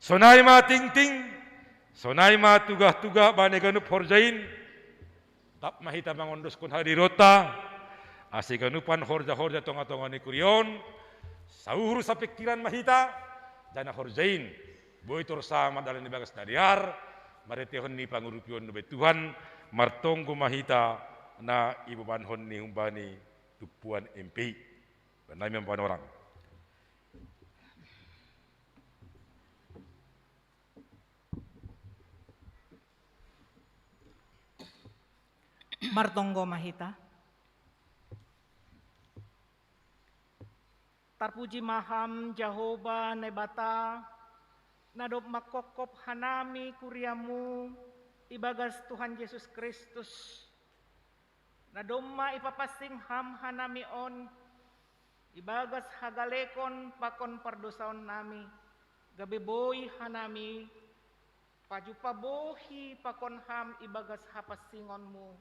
Sonai ma tingting, sonai ma tugah-tugah bani ganup horjain, tap ma hita mangondoskon hadironta, ase ganupan horja-horja tonga-tonga ni kurion, sauhur sapingkiran ma hita, jana horjain, boi torsa mardalani bagas na dear, maretehon ni pangurupion dobe Tuhan, martonggo ma hita na ibobanhon ni humbani tumpuan M P I. Bannami ma panorang. Martonggo ma hita. Tarpuji ma Ham Jahowa Naibata, na dob mangkopkop hanami kuriamu ibagas Tuhan Jesus Kristus, na domma ipapansing Ham hanami on ibagas hagalekon pakon pardosaon nami, gabe boi hanami pajumpabohi pakon Ham ibagas hapansingonmu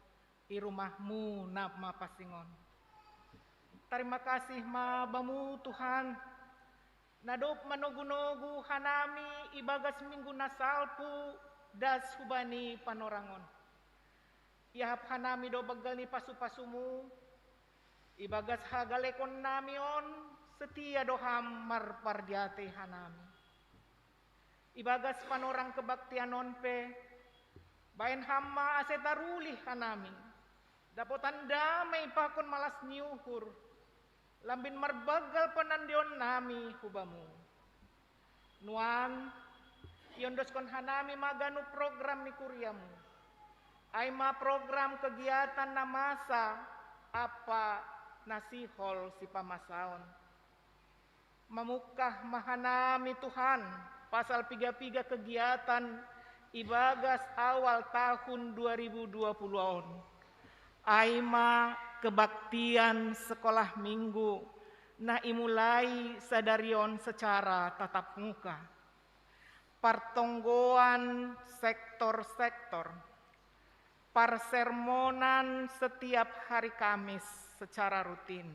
i rumahmu na mapansing on. Tarima kasih ma Bamu Tuhan, na dob manogu-nogu hanami ibagas minggu na salpu das hubani panorang on. Iahap hanami do banggal ni pasu-pasumu, ibagas hagalekon nami on, setia do Ham marpardiatei hanami. Ibagas panorang kebaktian on pe, baen Ham ma ase tarulih hanami, dapotan damei pakon malas ni uhur, lambin marbanggal panandeon nami hu Bamu. Nuan, iondoskon hanami ma ganup program ni kuriamu, ai ma program kegiatan na masa ampa na sihol sipamasaon. Mamungkah ma hanami Tuhan, pasal piga-piga kegiatan ibagas awal tahun dua ribu dua puluh on. Ai ma kebaktian sekolah minggu na imulai sadari on secara tatap muka. Partonggoan sektor-sektor. Parsermonan setiap hari Kamis secara rutin.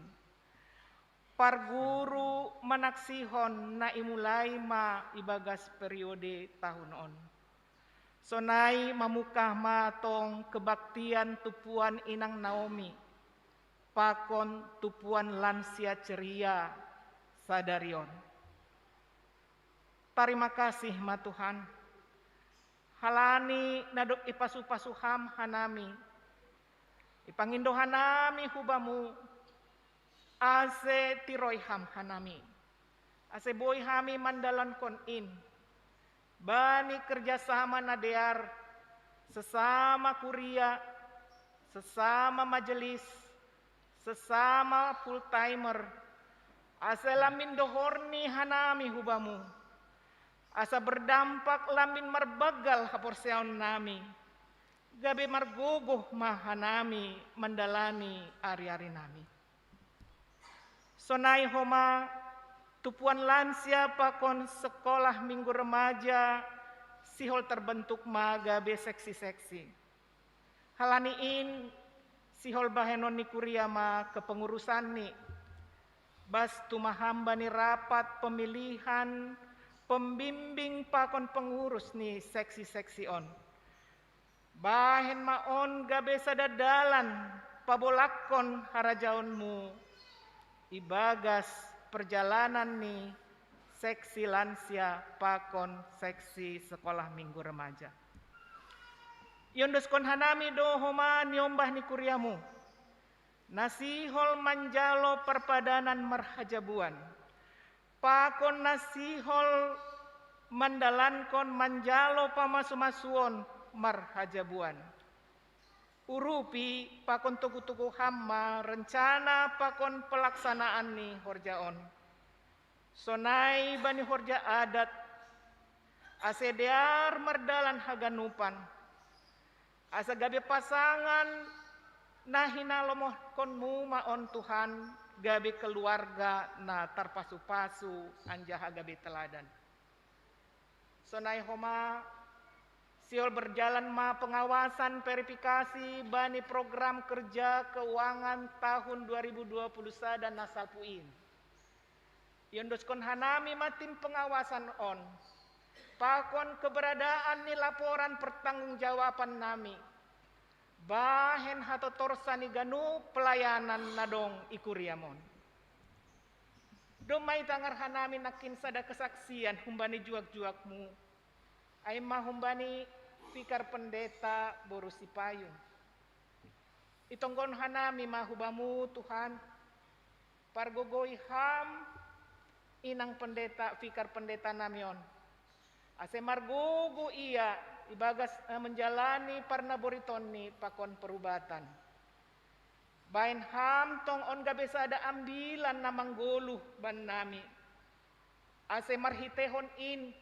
Parguru manaksihon na imulai ma ibagas periode tahun on. Sonai mamungkah ma tong kebaktian tumpuan inang Naomi, pakon tumpuan lansia ceria sadari on. Tarima kasih ma Tuhan, halani na dob ipasu-pasu Ham hanami, ipangindo hanami hu Bamu, ase tiroi Ham hanami, ase boi hami mandalankon in, bani kerjasama na dear, sesama kuria, sesama majelis, sesama full timer, ase lambin dohorni hanami hu Bamu, asa berdampak lambin marbanggal haporseaon nami, gabe margogoh ma hanami mandalani ari-ari nami. Sonai homa tumpuan lansia pakon sekolah minggu remaja sihol terbentuk ma gabe seksi-seksi. Halani in sihol bahenon ni kuria ma kepengurusanni, bas tumahamba ni rapat pemilihan, pembimbing pakon pengurus ni seksi-seksi on. Bahen ma on gabe sada dalan pabolakkon harajaonmu ibagas perjalanan ni seksi lansia pakon seksi sekolah minggu remaja. Iondoskon hanami do homa niombah ni kuriamu, na sihol manjalo parpadanan marhajabuan, pakon na sihol mandalankon manjalo pamasu-masuon marhajabuan. Urupi pakon togu-togu hamma rencana pakon pelaksanaan ni horja on. Sonai bani horja adat, ase dear mardalan haganupan, asa gabe pasangan na hinalomohkonmu ma on Tuhan, gabe keluarga na tarpasu-pasu anjaha gabe teladan. Sonai homa, sihol berjalan ma pengawasan verifikasi bani program kerja keuangan tahun dua ribu dua puluh sada na salpu in. Iondoskon hanami ma tim pengawasan on, pakon keberadaan ni laporan pertanggungjawaban nami, bahen hatotorsa ni ganup pelayanan na dong i kuriam on. Domma itangar hanami nangkin sada kesaksian humbani juak-juakmu, ai ma humbani Vikar Pendeta boru Sipayung. Itonggon hanami ma hubamu Tuhan, pargogoi ham inang pendeta, Vikar Pendeta nami on, ase margogo ia ibagas eh, menjalani parnaboritonni pakon perubatan. Bahen ham tong on gabe sada ambilan na manggoluh bannami, ase marhitehon in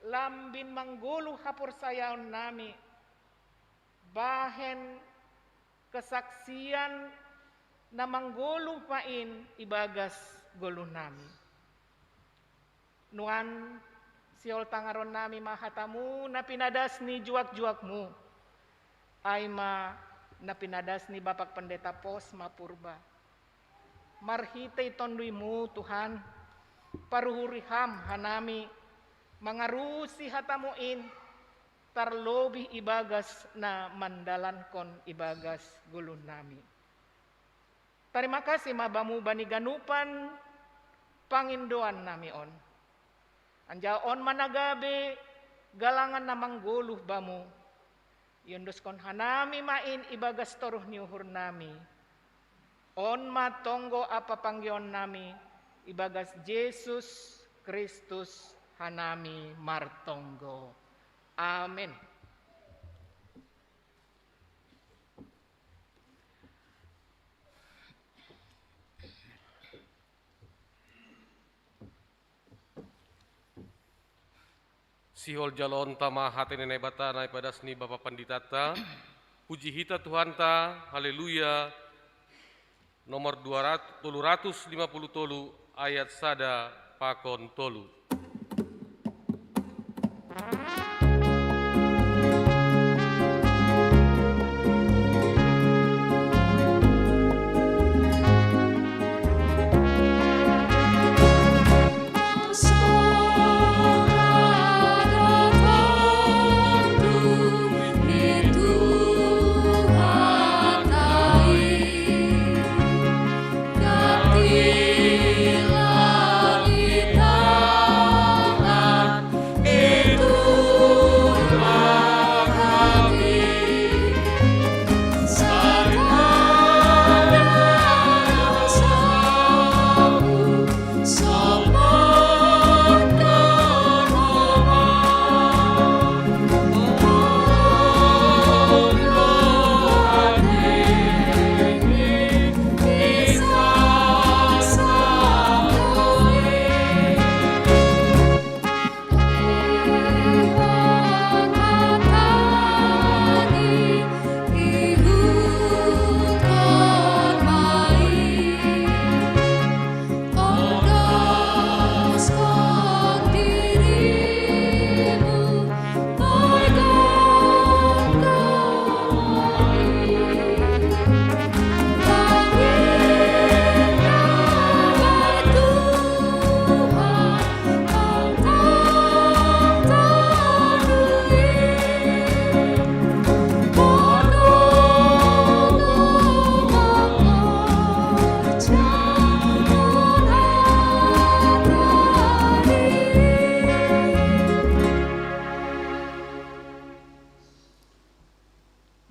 lambin manggoluh haporsayaon nami, bahen kesaksian na manggoluh ma in ibagas goluh nami. Nuan, sihol tangaron nami ma hatamu na pinadas ni juak-juakmu, ai ma na pinadas ni Bapak Pendeta Pos ma Purba. Marhitei tonduimu Tuhan, paruhuri ham hanami mangarusi hatamu in, tarlobih ibagas na mandalankon ibagas goluh nami. Tarima kasih ma bamu bani ganupan pangindoan nami on. Anjaha on ma na gabe galangan na manggoluh bamu. Iondoskon hanami ma in ibagas toruh ni uhur nami. On ma tonggo ampa panggion nami ibagas Jesus Kristus hanami martonggo. Amin. Sihol jaloonta ma hata ni Naibata na ipadas ni Bapa Panditanta. Puji hita Tuhanta, haleluya. Nomor dua ratus, tolu ratus lima puluh tolu, ayat sada pakon tolu.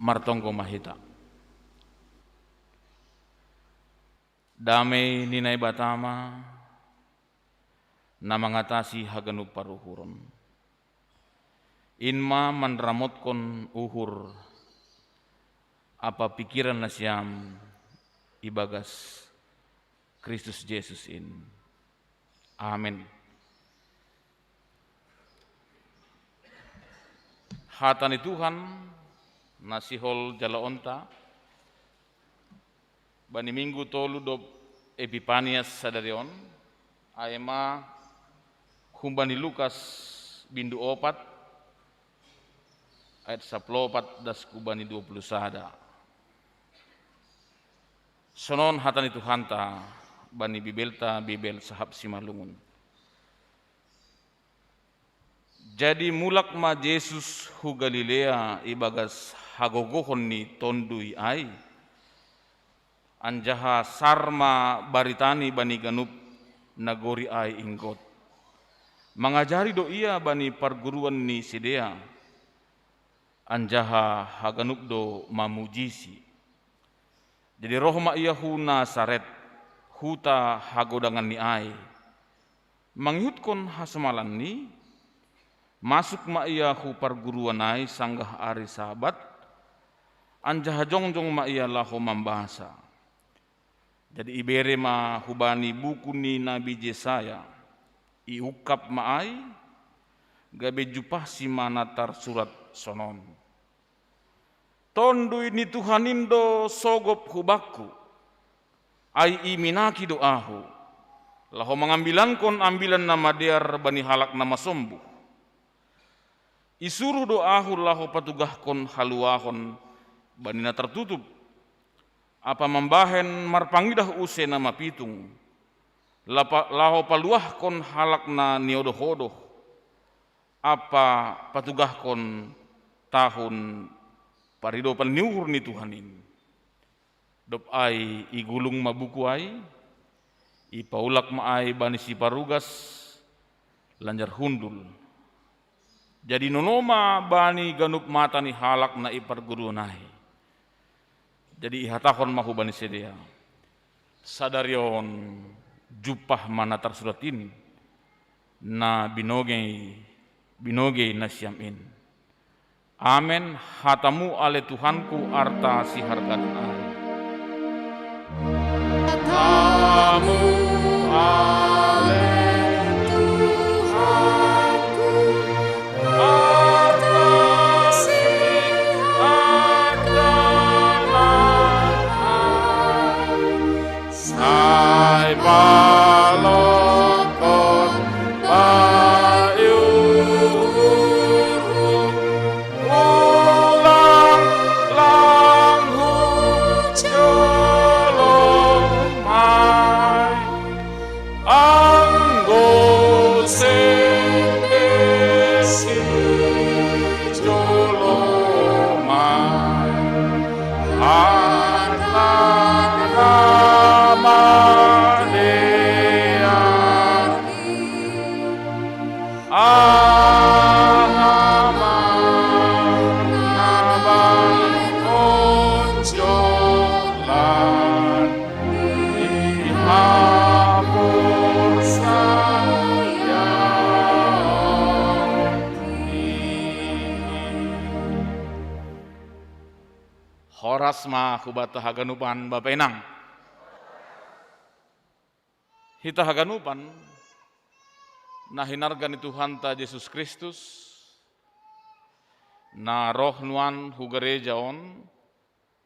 Martonggo ma hita. Damei ni Naibata ma na mangatasi haganup paruhuron. In ma manramotkon uhur, apa pikiran nasiam ibagas Kristus Jesus in. Amen. Hata ni Tuhan na sihol jaloonta bani minggu tolu dob Epipanias sadari on, ai ma humbani Lukas bindu opat ayat saplopat das hubani dua puluh sada. Sonon hata ni Tuhanta bani Bibelta, Bibel sahap simalungun. Jadi mulak ma Jesus hu Galilea ibagas hagogohon ni Tonduy ai, anjaha sar ma baritani bani ganup nagori ai inggot. Mangajari do Ia bani parguruan ni sidea, anjaha haganup do mamujisi. Jadi roh ma Ia hu Nasaret, huta hagodanganni ai, mangihutkon hasomalanni. Masuk ma Ia hu parguruan ai sanggah ari Sabat, anjaha jongjong ma Ia laho mambasa. Jadi ibere ma hubani buku ni nabi Jesaya, iungkap ma ai, gabe jumpahsi ma na tarsurat sonon: Tonduy ni Tuhan in do sogop hu bakku, ai iminaki do ahu, laho mangambilankon ambilan na madear bani halak na masombuh. Isuruh do ahu laho patugahkon haluahon bani na tartutup, ampa mambahen marpangidah use na mapitung, lapa-, laho paluahkon halak na niodoh-odoh, ampa patugahkon tahun paridopan ni uhur ni Tuhan in. Dob ai igulung ma buku ai, ipaulak ma ai bani siparugas lanjar hundul. Jadi nono ma bani ganup mata ni halak na i parguruan ai. Jadi ihatahon ma hubani sidea: Sadari on jumpah ma na tarsurat in, na binogei, binogei nasiam in. Amen, hatamu ale Tuhanku arta siharganan ai. Hatamu ale Tuhanku arta siharganan ai. Sai palotkon bayu uhurhu, ulang lang hu jolom ai, anggo sende si jolom ai. Hata na madear i, aha ma na bahen on jolman i haporsayaon i. Horas ma hubanta haganupan, Bapa Inang. Hita haganupan na hinarga ni Tuhanta Jesus Kristus, na roh nuan hu gareja on,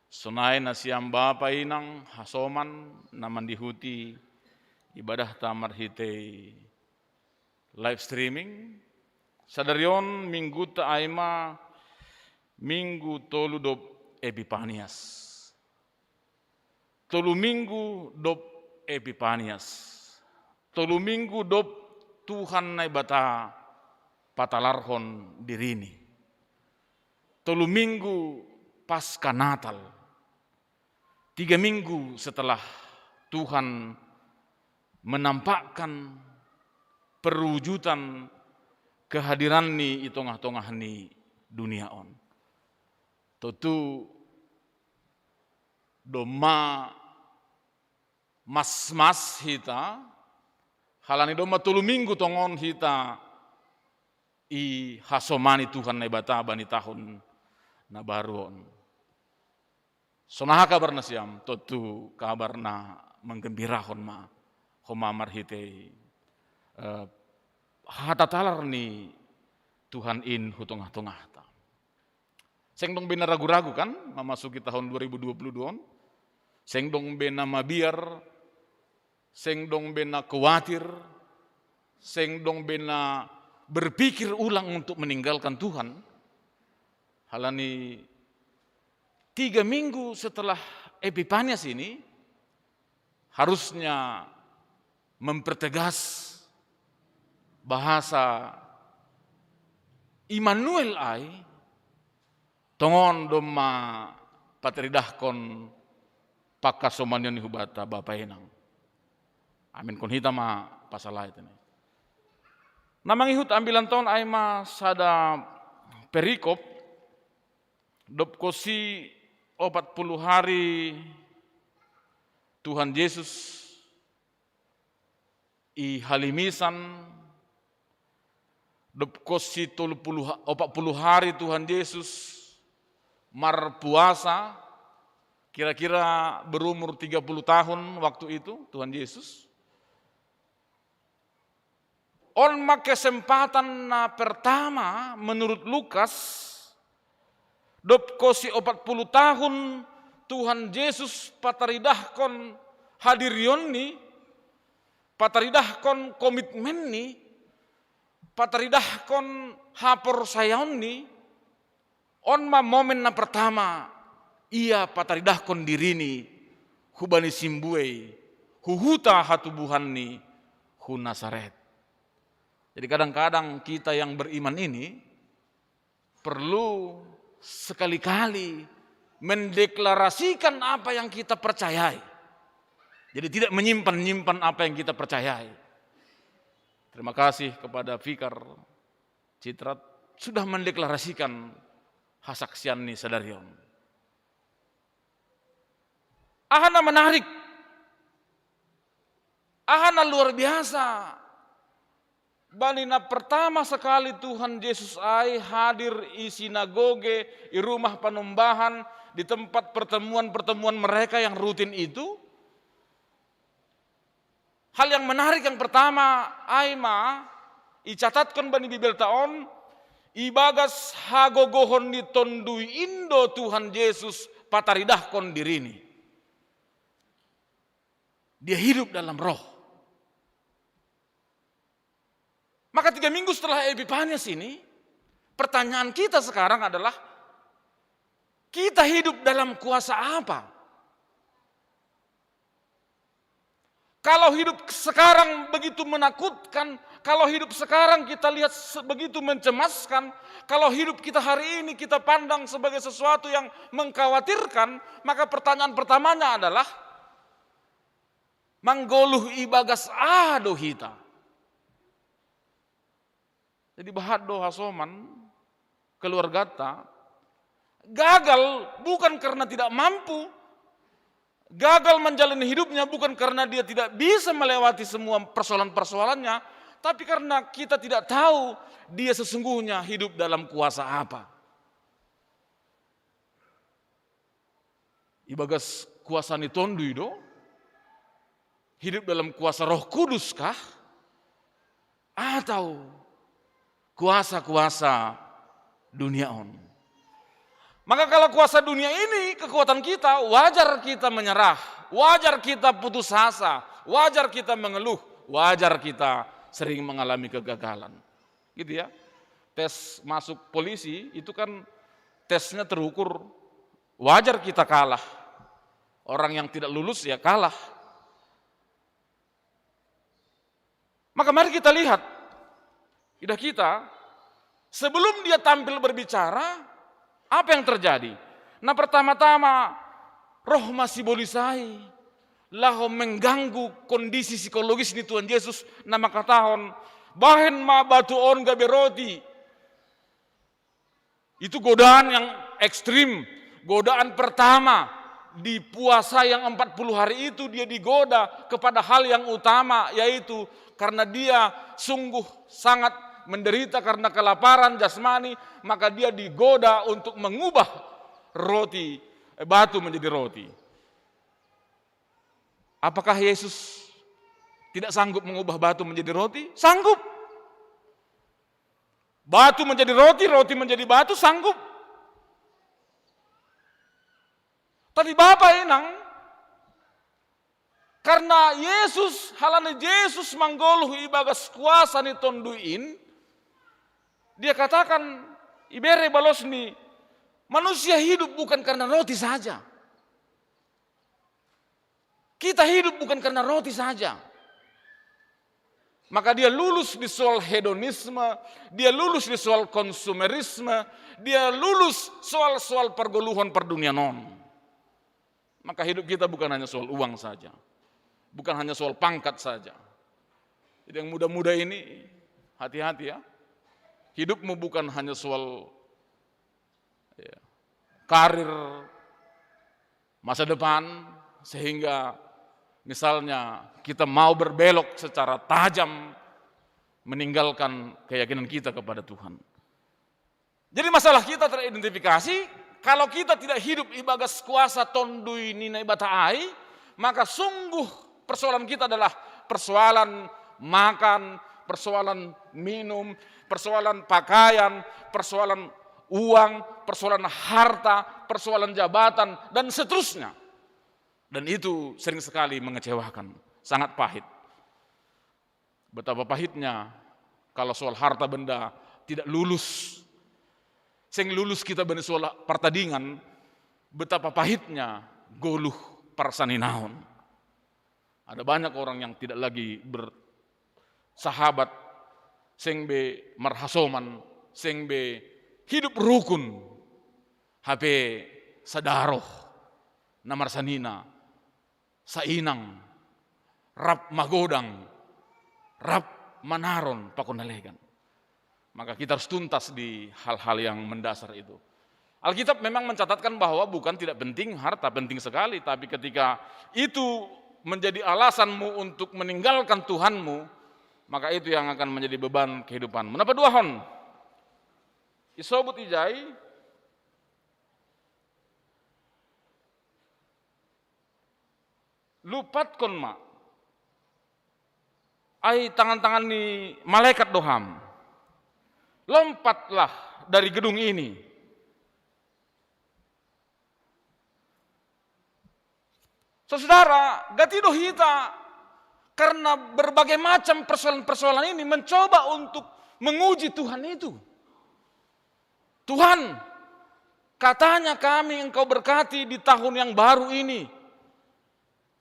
sonai nasiam Bapa Inang hasoman na mandihuti ibadahta marhitei live streaming, sadari on mingguta ai ma minggu tolu dob Epipanias. Tolu minggu dob Epipanias. Tolu minggu dob Tuhan Naibata patalarhon diriNi. Tolu minggu pasca Natal. Tiga minggu setelah Tuhan menampakkan perwujudan kehadiranNi i tongah-tongah ni dunia on. Tontu domma masmas hita, halani domma tolu minggu tongon hita ihasomani Tuhan Naibata bani tahun na baru on. Sonaha kabarna siam? Totu kabarna menggembirahon ma. Homa marhitei, eh, hata talar ni Tuhan in hu tongah-tongahta. Seng dong be na ragu-ragu kan, mamasuki tahun dua ribu dua puluh dua on. Seng dong be na mabiar, seng dong be na kuatir, seng dong be na berpikir ulang untuk meninggalkan Tuhan. Halani tiga minggu setelah Epipanias ini harusnya mempertegas bahasa Immanuel ai, tongon do ma pataridahkon pangkasomanion ni hubanta Bapa Inang. Aminkon hita ma pasal ai tene. Na mangihut ambilan ton ai ma sada perikop, dob konsi opat puluh hari Tuhan Yesus i halimisan, dob konsi tolu puluh, opat puluh hari Tuhan Yesus marpuasa, kira-kira berumur tiga puluh tahun waktu itu Tuhan Yesus. On ma kesempatan na pertama menurut Lukas, dob konsi opat puluh tahun Tuhan Yesus pataridahkon hadirionni, pataridahkon komitmenni, pataridahkon haporsayaonni. On ma momen na pertama ia pataridahkon dirini hubani simbuei, hu huta hatubuhanni, hu Nasaret. Jadi kadang-kadang kita yang beriman ini perlu sekali-kali mendeklarasikan apa yang kita percayai. Jadi tidak menyimpan-nyimpan apa yang kita percayai. Terima kasih kepada Fikar Citrat sudah mendeklarasikan hasaksianni sadari on. Aha na menarik, aha na luar biasa, bani na pertama sekali Tuhan Yesus ai hadir i sinagoge, i rumah panumbahan, di tempat pertemuan-pertemuan mereka yang rutin itu. Hal yang menarik yang pertama ai ma icatatkon bani Bibelta on, ibagas hagogohon ni Tonduy in do Tuhan Yesus pataridahkon dirini. Dia hidup dalam Roh. Maka tiga minggu setelah Epipanias ini, pertanyaan kita sekarang adalah, kita hidup dalam kuasa apa? Kalau hidup sekarang begitu menakutkan, kalau hidup sekarang kita lihat se-, begitu mencemaskan, kalau hidup kita hari ini kita pandang sebagai sesuatu yang mengkhawatirkan, maka pertanyaan pertamanya adalah, manggoluh ibagas aha do hita? Jadi bahat do hasoman keluargata gagal bukan karena tidak mampu, gagal menjalani hidupnya bukan karena dia tidak bisa melewati semua persoalan-persoalannya, tapi karena kita tidak tahu dia sesungguhnya hidup dalam kuasa apa. Ibagas kuasa ni Tonduy do? Hidup dalam kuasa Roh Kudus kah? Atau kuasa-kuasa dunia on? Maka kalau kuasa dunia ini kekuatan kita, wajar kita menyerah, wajar kita putus asa, wajar kita mengeluh, wajar kita sering mengalami kegagalan. Gitu ya. Tes masuk polisi itu kan tesnya terukur, wajar kita kalah. Orang yang tidak lulus ya kalah. Maka mari kita lihat, idah kita, sebelum dia tampil berbicara, apa yang terjadi? Nah, pertama-tama roh ma sibolis ai laho mengganggu kondisi psikologis ni Tuhan Yesus, na mangkatahon, bahen ma batu on gabe roti. Itu godaan yang ekstrim. Godaan pertama di puasa yang empat puluh hari itu, dia digoda kepada hal yang utama, yaitu karena dia sungguh sangat menderita karena kelaparan jasmani, maka dia digoda untuk mengubah roti eh, batu menjadi roti. Apakah Yesus tidak sanggup mengubah batu menjadi roti? Sanggup. Batu menjadi roti, roti menjadi batu, sanggup. Tapi Bapak Inang, karena Yesus, halani Yesus manggoluh ibagas kuasa ni Tonduin, dia katakan, ibere balos ni, manusia hidup bukan karena roti saja. Kita hidup bukan karena roti saja. Maka dia lulus di soal hedonisme, dia lulus di soal konsumerisme, dia lulus soal-soal pergoluhan perduniaon. Maka hidup kita bukan hanya soal uang saja, bukan hanya soal pangkat saja. Jadi yang muda-muda ini, hati-hati ya. Hidupmu bukan hanya soal, ya, karir, masa depan, sehingga misalnya kita mau berbelok secara tajam meninggalkan keyakinan kita kepada Tuhan. Jadi masalah kita teridentifikasi, kalau kita tidak hidup ibagas kuasa Tonduin ni Naibata ai, maka sungguh persoalan kita adalah persoalan makan, persoalan minum, persoalan pakaian, persoalan uang, persoalan harta, persoalan jabatan, dan seterusnya. Dan itu sering sekali mengecewakan, sangat pahit. Betapa pahitnya kalau soal harta benda tidak lulus. Seng lulus kita bani soal partadingan, betapa pahitnya goluh parsaninaon. Ada banyak orang yang tidak lagi bersahabat, seng be marhasoman, seng be hidup rukun, hape sadaroh, na marsanina, sainang, rap magodang, rap manaron pakon na legan. Maka kita harus tuntas di hal-hal yang mendasar itu. Alkitab memang mencatatkan bahwa bukan tidak penting, harta penting sekali, tapi ketika itu menjadi alasanmu untuk meninggalkan Tuhanmu, maka itu yang akan menjadi beban kehidupanmu. Napa duahon? Isobut ijai, lupatkon ma ai tangan-tangan ni malaikat do ham. Lompatlah dari gedung ini. Saudara, gati do hita karena berbagai macam persoalan-persoalan ini mencoba untuk menguji Tuhan itu. Tuhan, katanya kami Engkau berkati di tahun yang baru ini.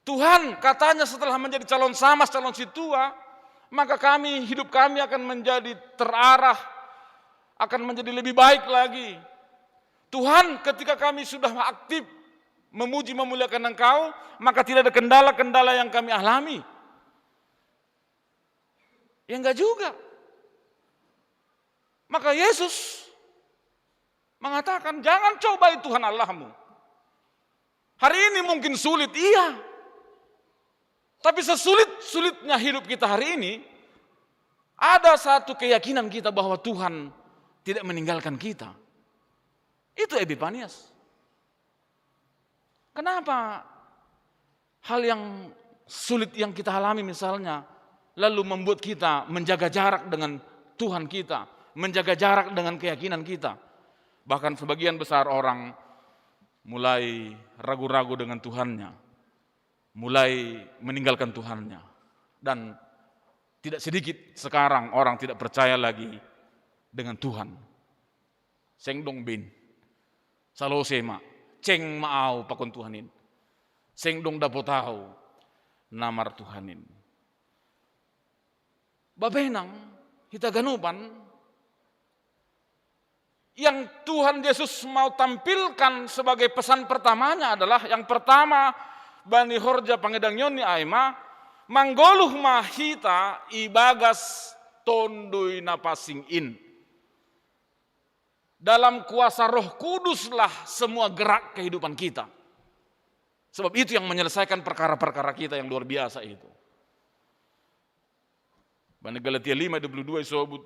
Tuhan, katanya setelah menjadi calon samas, calon situa, maka kami, hidup kami akan menjadi terarah, akan menjadi lebih baik lagi. Tuhan, ketika kami sudah aktif memuji memuliakan Engkau, maka tidak ada kendala-kendala yang kami alami. Ya enggak juga. Maka Yesus mengatakan, jangan cobai Tuhan Allahmu. Hari ini mungkin sulit, iya. Tapi sesulit-sulitnya hidup kita hari ini, ada satu keyakinan kita bahwa Tuhan tidak meninggalkan kita. Itu Epipanias. Kenapa hal yang sulit yang kita alami misalnya, lalu membuat kita menjaga jarak dengan Tuhan kita, menjaga jarak dengan keyakinan kita? Bahkan sebagian besar orang mulai ragu-ragu dengan Tuhannya, mulai meninggalkan Tuhannya. Dan tidak sedikit sekarang orang tidak percaya lagi dengan Tuhan. Seng dong ben. Salose ma. Ceng ma au pakon Tuhanin. Seng dong dapot au na martuhanin. Babenang, hita ganupan, yang Tuhan Yesus mau tampilkan sebagai pesan pertamanya adalah, yang pertama, bani horja pangidangion ni ai ma, manggoluh ma hita ibagas Tonduy Napansing in. Dalam kuasa Roh Kuduslah semua gerak kehidupan kita. Sebab itu yang menyelesaikan perkara-perkara kita yang luar biasa itu. Bani Galatia lima dua puluh dua isobut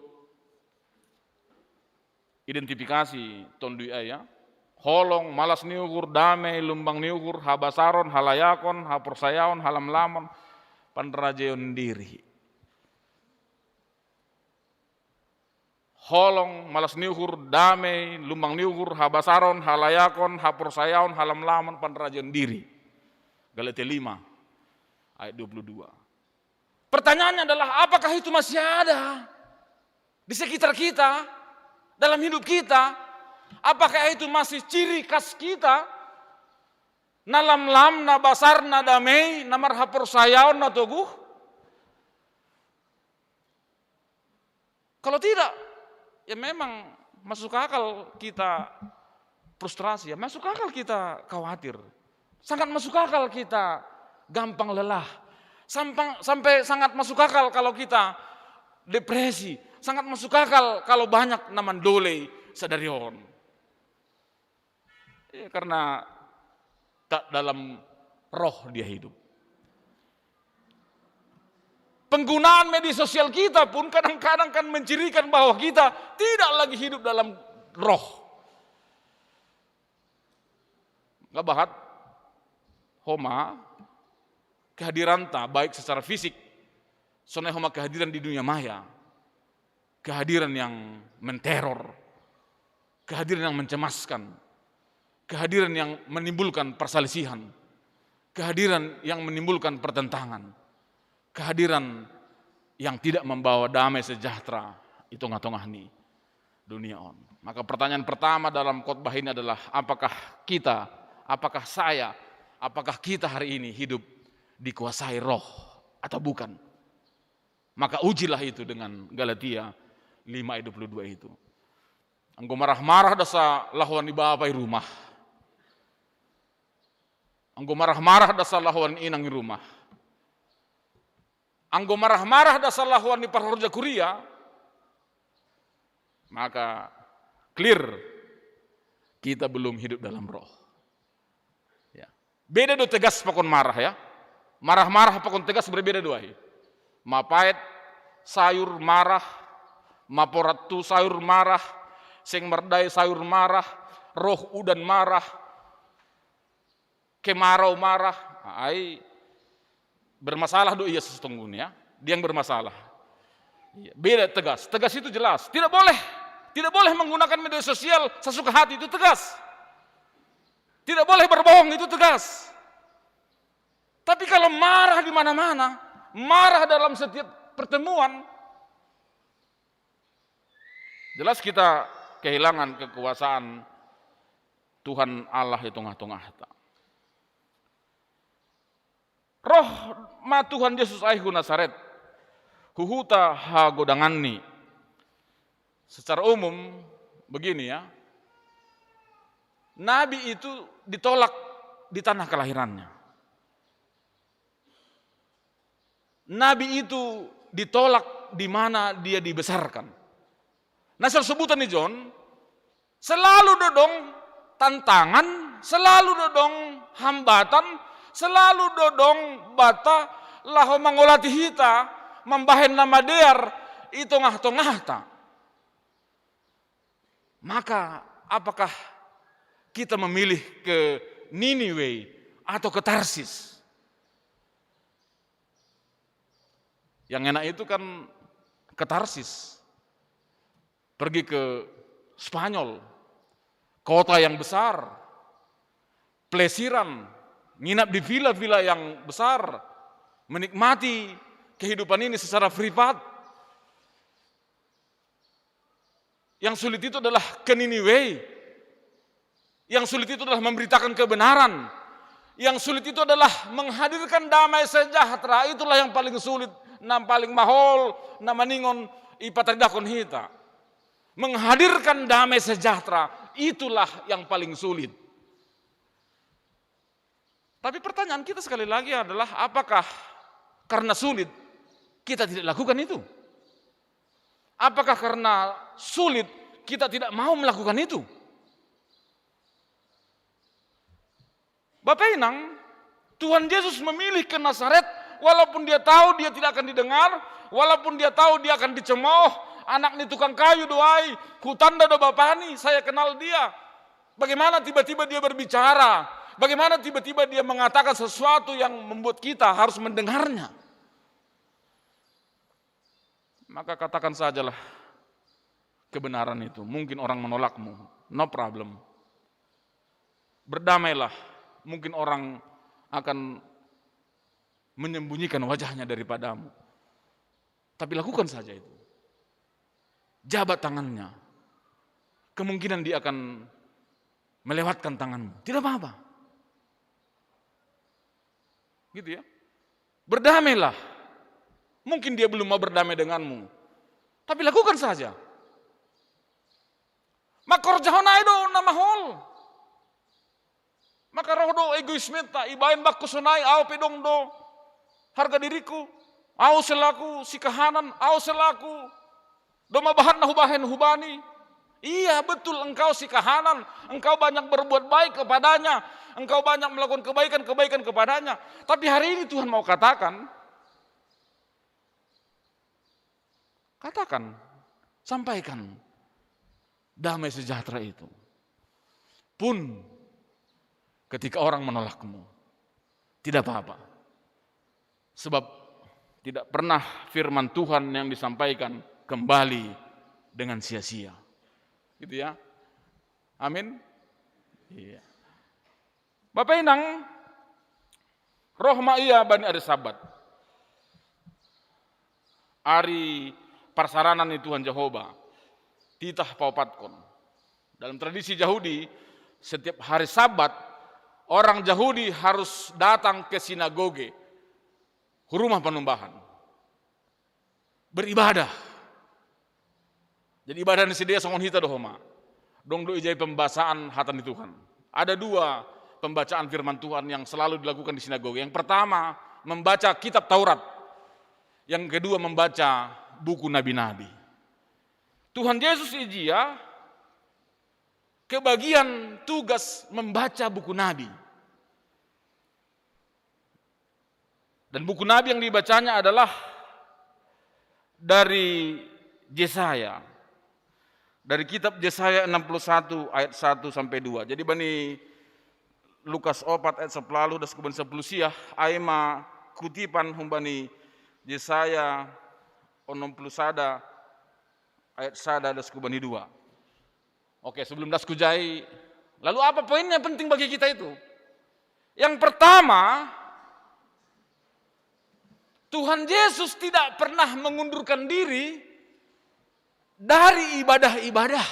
identifikasi Tonduy ai. Holong, malas ni uhur, damai, lumbang ni uhur, habasaron, halayakon, haporsayaon, halamlamon, panrajaon diri. Holong, malas ni uhur, damai, lumbang ni uhur, habasaron, halayakon, haporsayaon, halamlamon, panrajaon diri. Galatia lima ayat dua puluh dua. Pertanyaannya adalah, apakah itu masih ada di sekitar kita, dalam hidup kita? Apakah itu masih ciri khas kita? Na lamlam, na basar, na damai, na marhaporsayaon, na toguh? Kalau tidak, ya memang masuk akal kita frustrasi, ya masuk akal kita khawatir. Sangat masuk akal kita gampang lelah. Sampai, sampai sangat masuk akal kalau kita depresi. Sangat masuk akal kalau banyak na mandolei sadari on. Ya, karena tak dalam roh dia hidup. Penggunaan media sosial kita pun kadang-kadang kan mencirikan bahwa kita tidak lagi hidup dalam roh. Nggak bahat, homa, kehadiranta, baik secara fisik, sonai homa kehadiran di dunia maya, kehadiran yang menteror, kehadiran yang mencemaskan, kehadiran yang menimbulkan perselisihan, kehadiran yang menimbulkan pertentangan, kehadiran yang tidak membawa damai sejahtera i tongah-tongah ni dunia on. Maka pertanyaan pertama dalam khotbah ini adalah, apakah kita, apakah saya, apakah kita hari ini hidup dikuasai roh atau bukan? Maka ujilah itu dengan Galatia lima ayat dua puluh dua itu. Anggo marah-marah da salahoan ni bapa i rumah. Anggo marah-marah da salahoan ni inang i rumah. Anggo marah-marah da salahoan ni parhorja kuria, maka clear, kita belum hidup dalam roh. Ya. Beda do tegas pakon marah, ya. Marah-marah pakon tegas berbeda do ai. Mapaet sayur marah, maporat tu sayur marah, seng mardai sayur marah, roh udan marah, kemarau marah, ai bermasalah do ia sesungguhnya, dia yang bermasalah. Iya, beda tegas. Tegas itu jelas. Tidak boleh, tidak boleh menggunakan media sosial sesuka hati, itu tegas. Tidak boleh berbohong, itu tegas. Tapi kalau marah di mana-mana, marah dalam setiap pertemuan, jelas kita kehilangan kekuasaan Tuhan Allah i tongah-tongahta. Roh ma Tuhan Jesus ai hu Nasaret, huhuta hagodanganni. Secara umum begini, ya. Nabi itu ditolak di tanah kelahirannya. Nabi itu ditolak di mana dia dibesarkan. Na, so sebutan ni John, selalu do dong tantangan, selalu do dong hambatan, selalu do dong bata laho mangolati hita mambahen na madear i tongah-tongahta. Maka, apakah kita memilih ke Niniwe atau ke Tarsis? Yang enak itu kan ke Tarsis, pergi ke Spanyol, kota yang besar, plesiran, nginap di villa-villa yang besar, menikmati kehidupan ini secara privat. Yang sulit itu adalah ke Niniwe. Yang sulit itu adalah memberitakan kebenaran. Yang sulit itu adalah menghadirkan damai sejahtera. Itulah yang paling sulit, na paling mahol, na maningon ipataridahkon hita. Menghadirkan damai sejahtera, itulah yang paling sulit. Tapi pertanyaan kita sekali lagi adalah, apakah karena sulit kita tidak lakukan itu? Apakah karena sulit kita tidak mau melakukan itu? Bapak Inang, Tuhan Yesus memilih ke Nazaret, walaupun dia tahu dia tidak akan didengar, walaupun dia tahu dia akan dicemooh, anak ni tukang kayu do ai, hutanda do bapani, saya kenal dia. Bagaimana tiba-tiba dia berbicara? Bagaimana tiba-tiba dia mengatakan sesuatu yang membuat kita harus mendengarnya? Maka katakan sajalah kebenaran itu. Mungkin orang menolakmu, no problem. Berdamailah, mungkin orang akan menyembunyikan wajahnya daripadamu. Tapi lakukan saja itu. Jabat tangannya. Kemungkinan dia akan melewatkan tanganmu. Tidak apa-apa. Gitu ya. Berdamailah. Mungkin dia belum mau berdamai denganmu. Tapi lakukan saja. Makorjahon ae do na mahol. Maka roh do egoismenta, ibaen bakku sonai, au pe dong do harga diriku, au selaku si kahanan, au selaku do mabahan na hubahen hubani. Iya, betul, engkau si kahanan, engkau banyak berbuat baik kepadanya, engkau banyak melakukan kebaikan-kebaikan kepadanya. Tapi hari ini Tuhan mau katakan, katakan, sampaikan damai sejahtera itu. Pun ketika orang menolakmu, tidak apa-apa. Sebab tidak pernah firman Tuhan yang disampaikan kembali dengan sia-sia. Gitu ya. Amin. Iya. Bapa inang, roh ma ia bani ari Sabat. Ari parsaranan ni Tuhan Jehoba. Titah paopatkon. Dalam tradisi Yahudi, setiap hari Sabat, orang Yahudi harus datang ke sinagoge, ke rumah panumbahan. Beribadah. Jadi ibadah ni sidea songon hita do homa. Dong do ijai pembacaan hata ni Tuhan. Ada dua pembacaan firman Tuhan yang selalu dilakukan di sinagoge. Yang pertama, membaca kitab Taurat. Yang kedua, membaca buku nabi-nabi. Tuhan Yesus ijia kebagian tugas membaca buku nabi. Dan buku nabi yang dibacanya adalah dari Yesaya. Dari kitab Yesaya enam puluh satu ayat satu sampai dua. Jadi bani Lukas opat ayat sepuluh, das kuban sepuluh sia, ai ma kutipan humbani Yesaya enam puluh sada ayat sada das kuban dua. Oke, sebelum das kujai, lalu apa poinnya penting bagi kita itu? Yang pertama, Tuhan Yesus tidak pernah mengundurkan diri dari ibadah-ibadah.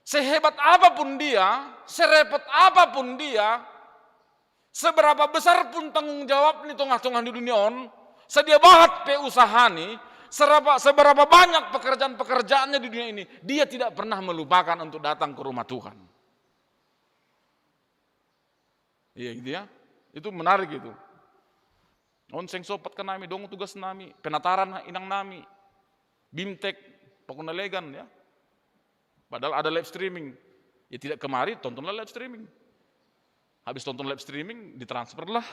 Sehebat apapun dia, serepot apapun dia, seberapa besar pun tanggung jawab di tengah-tengah di dunia on, sedia bahat pe usaha ni, serapa, seberapa banyak pekerjaan-pekerjaannya di dunia ini, dia tidak pernah melupakan untuk datang ke rumah Tuhan. Iya gitu ya. Itu menarik itu. On seng sopat ke nami, dong tugas nami, penataran inang nami, bimtek, pokoknya legan ya. Padahal ada live streaming. Ya tidak kemari, tontonlah live streaming. Habis tonton live streaming, ditransferlah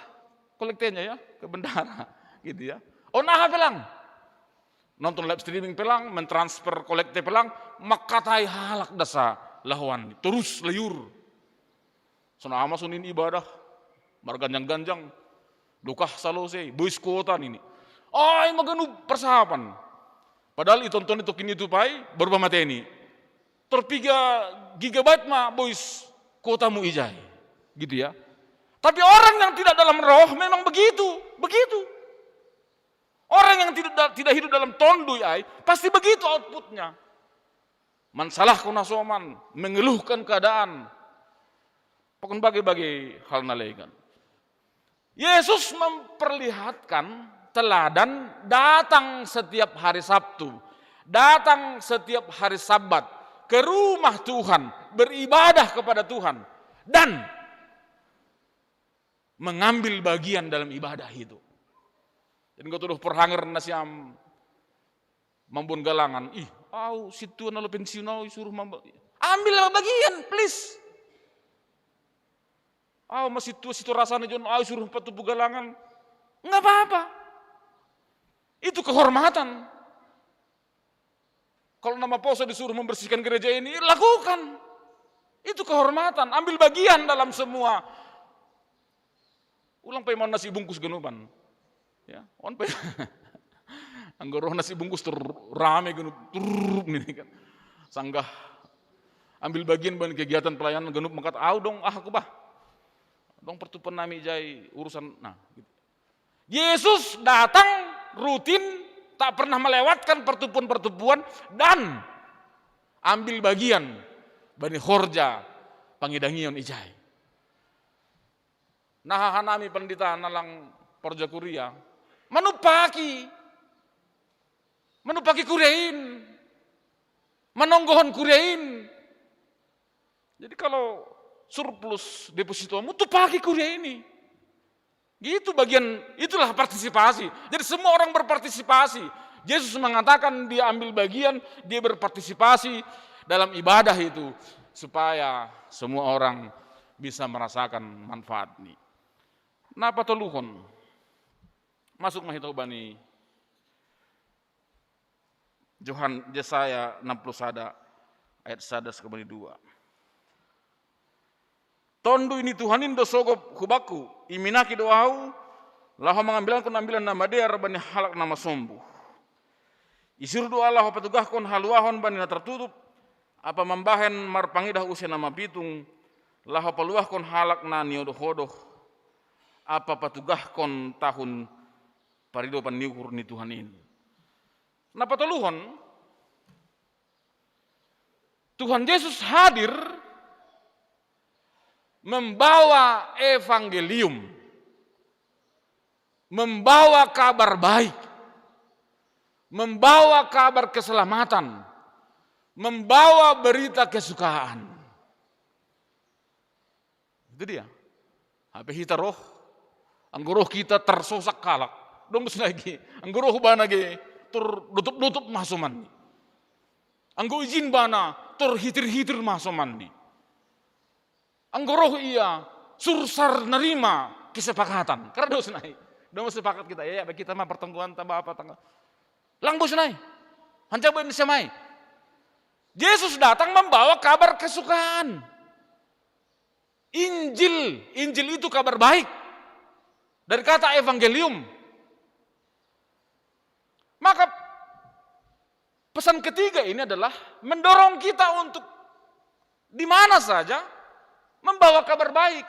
kolektenya ya ke bendahara gitu ya. On aha pe lang. Nonton live streaming pe lang, mentransfer kolekte pe lang, makatai halak dasa lahoan. Terus liur. Sonama sonin ibadah, marganjang-ganjang, dokah salose, bois kota nini. Ai maganup persahapan. Padahal itonton itu kini tupai, baru pamateni. Terpiga gigabyte ma bois kotamu ijai. Gitu ya. Tapi orang yang tidak dalam roh memang begitu, begitu. Orang yang tidak tidak hidup dalam tondui ai, pasti begitu outputnya. Mansalahkon hasoman, mengeluhkan keadaan. Pokon bage-bage hal na legan. Yesus memperlihatkan teladan datang setiap hari Sabtu, datang setiap hari Sabat ke rumah Tuhan, beribadah kepada Tuhan, dan mengambil bagian dalam ibadah itu. Jadi kau tuduh perhanger nasiam mambon galangan. Ih, au situ na lo pensiun au suruh mamba. Ambil bagian, please. Au masih tua situ rasanya John au suruh patupu galangan. Nggak apa-apa. Itu kehormatan. Kalau nama poso disuruh membersihkan gereja ini, lakukan. Itu kehormatan, ambil bagian dalam semua. Ulang pe mau nasi bungkus ganupan. Ya, on pe. Anggo roh nasi bungkus tur rame ganup, tur ini kan. Sanggah ambil bagian ban kegiatan pelayanan ganup mangkat, "Au dong, ah, aku bah. Dong pertupan nami jai urusan." Nah, gitu. Yesus datang rutin, tak pernah melewatkan pertubuhan-pertubuhan, dan ambil bagian bani horja pangidangion ijai. Nah, hanami pendeta nalang horja kuria, manupaki, manupaki kuria in, manonggohon kuria in. Jadi kalau surplus depositomu, tupaki kuria ini. Gitu bagian, itulah partisipasi. Jadi semua orang berpartisipasi. Yesus mengatakan dia ambil bagian, dia berpartisipasi dalam ibadah itu supaya semua orang bisa merasakan manfaatnya. Napa toluhon? Masuk mahito bani Johan, Jesaya enam puluh sada ayat sada sekali dua. Tondu ini Tuhan in do sogop hubakku, iminaki do au, laho mangambilankon ambilan na madear bani halak na masombu. Isuru do au laho patugahkon haluahon bani na tartutup, apa mambahen marpangidah use na mapitung, laho paluahkon halak na niodoh-odoh, apa patugahkon tahun paridopan ni uhur ni Tuhan in. Napa toluhon? Tuhan Yesus hadir membawa evangelium, membawa kabar baik, membawa kabar keselamatan, membawa berita kesukaan. Itu dia. Hape hita roh, anggo roh kita tarsosak halak. Dong dos nai ge, anggo roh bana ge, tur dutup-dutup ma somanni. Anggo ijin bana, tur hitir-hitir ma somanni. Anggo roh ia, sursar narima kesepakatan. Karena dos nai. Dong sepakat kita, ya, ya, kita ma pertengguan ta bapa tangga. Lang dos nai. Hanca boen semai. Yesus datang membawa kabar kesukaan. Injil, Injil itu kabar baik. Dari kata evangelium. Maka pesan ketiga ini adalah mendorong kita untuk di mana saja membawa kabar baik.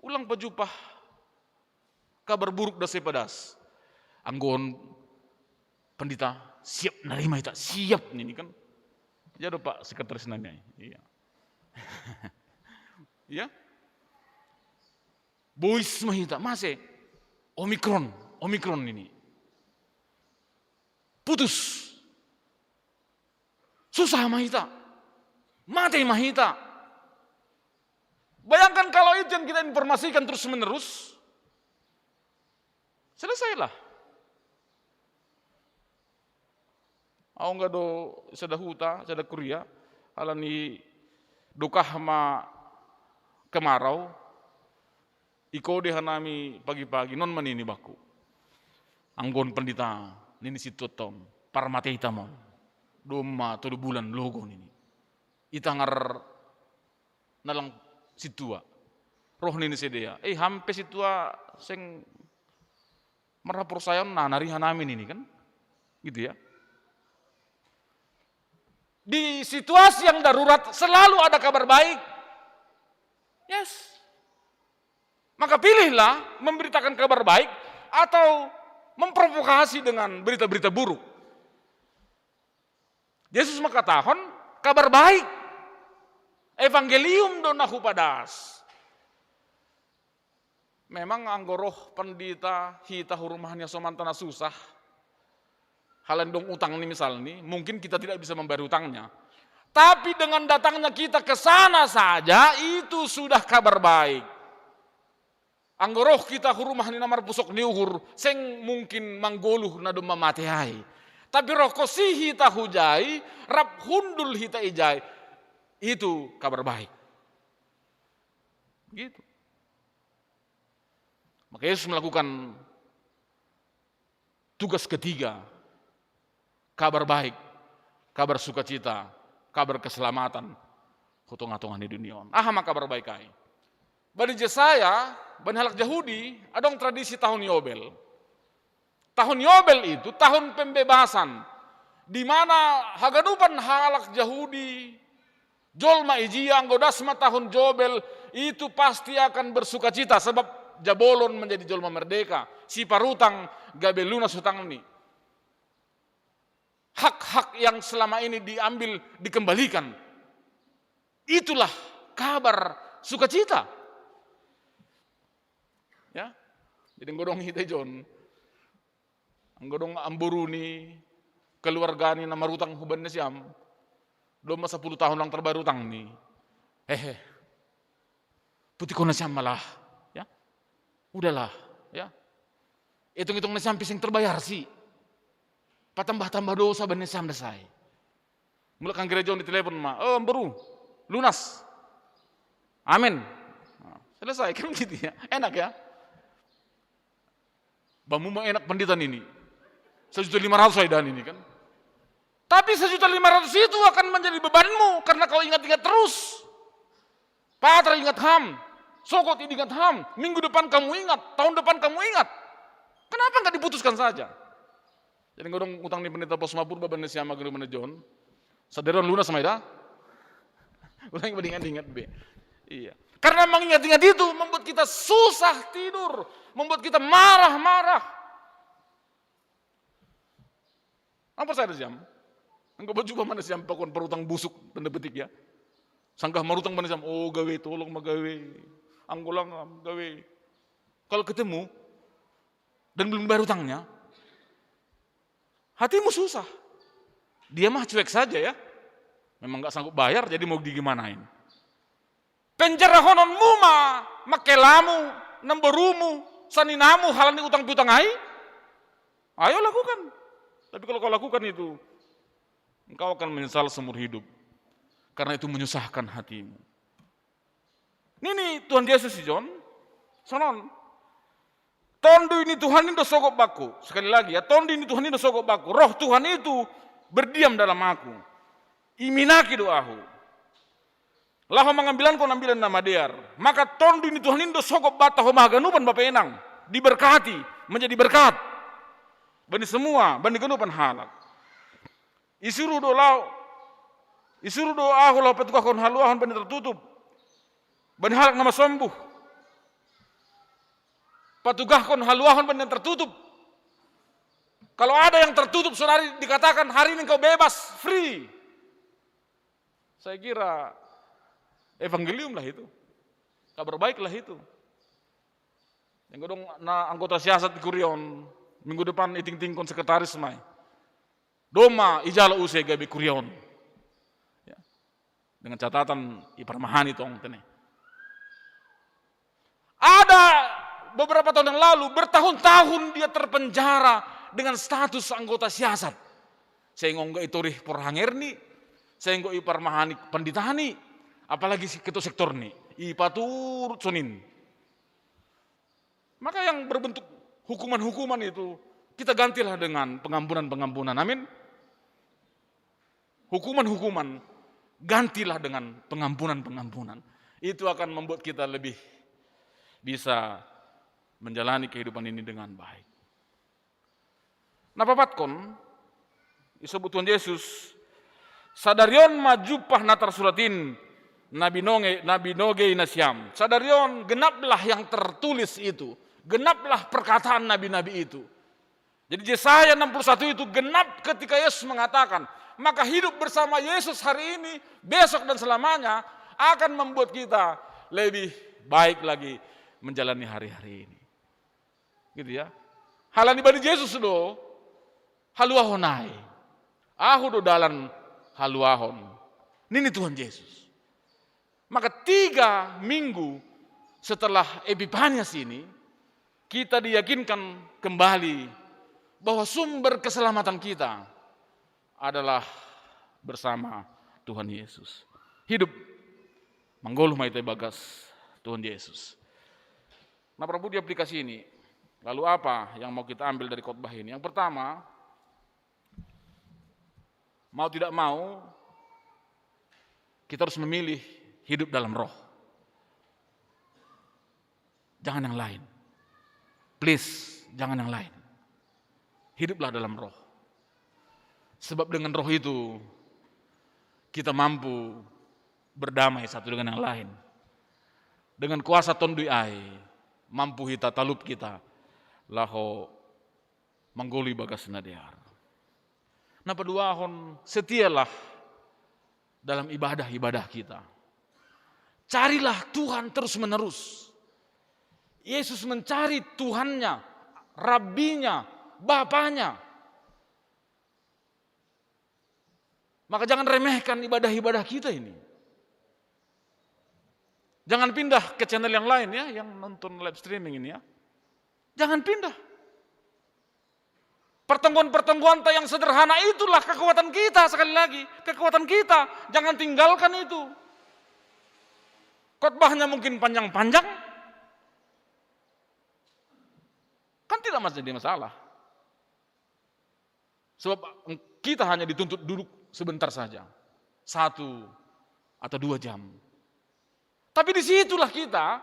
Ulang pajumpah kabar buruk das e padas. Anggo on pendeta siap narima hita, siap nini kan. Jadi Pak Sekretaris nami ai. Iya. Iya. Bois ma hita, mase Omikron, Omikron ini. Putus. Susah ma hita. Mate ma hita. Bayangkan kalau itu yang kita informasikan terus-menerus, selesailah. Au nggak do sada huta, sada kuria, alani dokah ma kemarau, ikode hanami pagi-pagi, non ma nini bakku. Anggo on pendeta, nini sintua on, parmatei hita ma on. Domma tolu bulan logo nini. Itangar nalang sintua. Roh nini sidea. Eh, hape sintua seng marhaporsayaon na nari hanami nini kan. Gitu ya. Di situasi yang darurat selalu ada kabar baik. Yes. Maka pilihlah memberitakan kabar baik atau memprovokasi dengan berita-berita buruk. Yesus mangkatahon kabar baik. Evangelium do na hupadas. Memang anggo roh pendeta hita hu rumah ni asomanta na susah, halani dong utang ni misalni, mungkin kita tidak bisa membayar utangnya. Tapi dengan datangnya kita ke sana saja, itu sudah kabar baik. Anggo roh hita hu rumah ni na marpusok ni uhur, seng mungkin manggoluh na domma mate ai. Tapi roh konsi hita hujai, rap hundul hita ijai, itu kabar baik. Gitu. Maka Yesus melakukan Tugas ketiga, kabar baik, kabar sukacita, kabar keselamatan hu tonga-tonga ni dunia on. Aha ma kabar baik ai? Bani Jesaya, bani halak Jahudi, adong tradisi tahun Yobel. Tahun Yobel itu tahun pembebasan, di mana haganupan halak Jahudi, jolma ijia anggo das ma tahun Yobel, itu pasti akan bersukacita, sebab jabolon menjadi jolma merdeka, siparutang gabe lunas hutangni. Hak-hak yang selama ini diambil dikembalikan. Itulah kabar sukacita. Ya. Jadi anggo dong hita i John, anggo dong amboruni, keluargani na marutang hu bani nasiam, domma sapuluh tahun lang terbayar utangni. Hehe. Putikkon nasiam ma lah, ya. Udahlah, ya. Itung-itung nasiam pe seng terbayar si. Patambah-tambah dosa bani nasiam das ai. Mulak anggo gereja on ditelepon ma, "Oh, amboru, lunas." "Amen." Nah, selesai kan gitu ya. Enak ya. Bamu ma enak pendeta ini. Sejuta lima ratus ai dah ini kan. Tapi sejuta lima ratus itu akan menjadi bebanmu karena kau ingat-ingat terus. Patar ingat ham, Sogot ingat ham, minggu depan kamu ingat, tahun depan kamu ingat. Kenapa nggak diputuskan saja? Jadi anggo dong utang ni pendeta Pos Mapur bani nasiam, anggo dong bani John, sadari on lunas ma i dah. Ulang, ingat-ingat be. Iya. Karena mengingat-ingat itu membuat kita susah tidur, membuat kita marah-marah. Apa saya ada siam? Anggo baju mana siam pakon parutang busuk, tanda petik ya. Sanggah marutang bani nasiam, "Oh, gawe, tolong ma gawe. Anggo lang am gawe." Kalau ketemu dan belum bayar utangnya, hatimu susah. Dia mah cuek saja ya. Memang nggak sanggup bayar, jadi mau digimanain? Penjarahononmu ma mangkelamu, namborumu, saninamu halani utang piutang ai? Ayo lakukan. Tapi kalau kau lakukan itu, engkau akan menyesal seumur hidup. Karena itu menyusahkan hatimu. Nini Tuhan Yesus si John, sonon. Tonduy ni Tuhan i do sogop bangku. Sekali lagi ya, Tonduy ni Tuhan i do sogop bangku. Roh Tuhan itu berdiam dalam aku. Iminaki do ahu laho mangambilankon ambilan na madear. Maka Tonduy ni Tuhan i do sogop banta ho ma haganupan bapa inang. Diberkati, menjadi berkat bani semua, bani ganupan halak. Isuruh do laho, isuruh do ahu laho patugahkon haluahon bani na tertutup, bani halak na masombuh. Patugahkon haluahon bani na tertutup. Kalau ada yang tertutup, saudari, dikatakan hari ini engkau bebas, free. Saya kira evangelium lah itu. Kabar baik lah itu. Yang godong na anggota siasat di kuria on, minggu depan itingtingkon sekretaris ma i. Domma ijalo use gabe kuria on. Ya. Dengan catatan iparmahani tong tene. Ada beberapa tahun yang lalu, bertahun-tahun dia terpenjara dengan status anggota siasat. Senggo enggo itorih porhangerni, senggo iparmahani panditani, apalagi si ketua sektorni, ipaturut sonin. Maka yang berbentuk hukuman-hukuman itu, kita gantilah dengan pengampunan-pengampunan. Amin. Hukuman-hukuman, gantilah dengan pengampunan-pengampunan. Itu akan membuat kita lebih bisa menjalani kehidupan ini dengan baik. Na paopatkon, isobut Tuhan Yesus, sadari on ma jumpah na tarsurat in, na binonge, na binogei nasiam. Sadari on genaplah yang tertulis itu, genaplah perkataan nabi-nabi itu. Jadi Yesaya enam puluh satu itu genap ketika Yesus mengatakan, maka hidup bersama Yesus hari ini, besok dan selamanya akan membuat kita lebih baik lagi menjalani hari-hari ini. Gitu ya. Halani bani Jesus do haluahon ai. Ahu do dalan haluahon. Nini Tuhan Yesus. Maka tiga minggu setelah Epipanias ini, kita diyakinkan kembali bahwa sumber keselamatan kita adalah bersama Tuhan Yesus. Hidup manggoluh ma hita ibagas Tuhan Yesus. Na parpudi aplikasi ini. Lalu apa yang mau kita ambil dari khotbah ini? Yang pertama, mau tidak mau, kita harus memilih hidup dalam roh. Jangan yang lain. Please, jangan yang lain. Hiduplah dalam roh. Sebab dengan roh itu, kita mampu berdamai satu dengan yang lain. Dengan kuasa Tondui Ai, mampu kita talup kita laho manggoloi bagas na dear. Na paduahon, setialah dalam ibadah-ibadah kita. Carilah Tuhan terus-menerus. Yesus mencari Tuhannya, Rabbinya, Bapanya. Maka jangan remehkan ibadah-ibadah kita ini. Jangan pindah ke channel yang lain ya, yang nonton live streaming ini ya. Jangan pindah. Pertemuan-pertemuan yang sederhana itulah kekuatan kita, sekali lagi. Kekuatan kita, jangan tinggalkan itu. Khotbahnya mungkin panjang-panjang, kan tidak menjadi masalah. Sebab kita hanya dituntut duduk sebentar saja. Satu atau dua jam. Tapi disitulah kita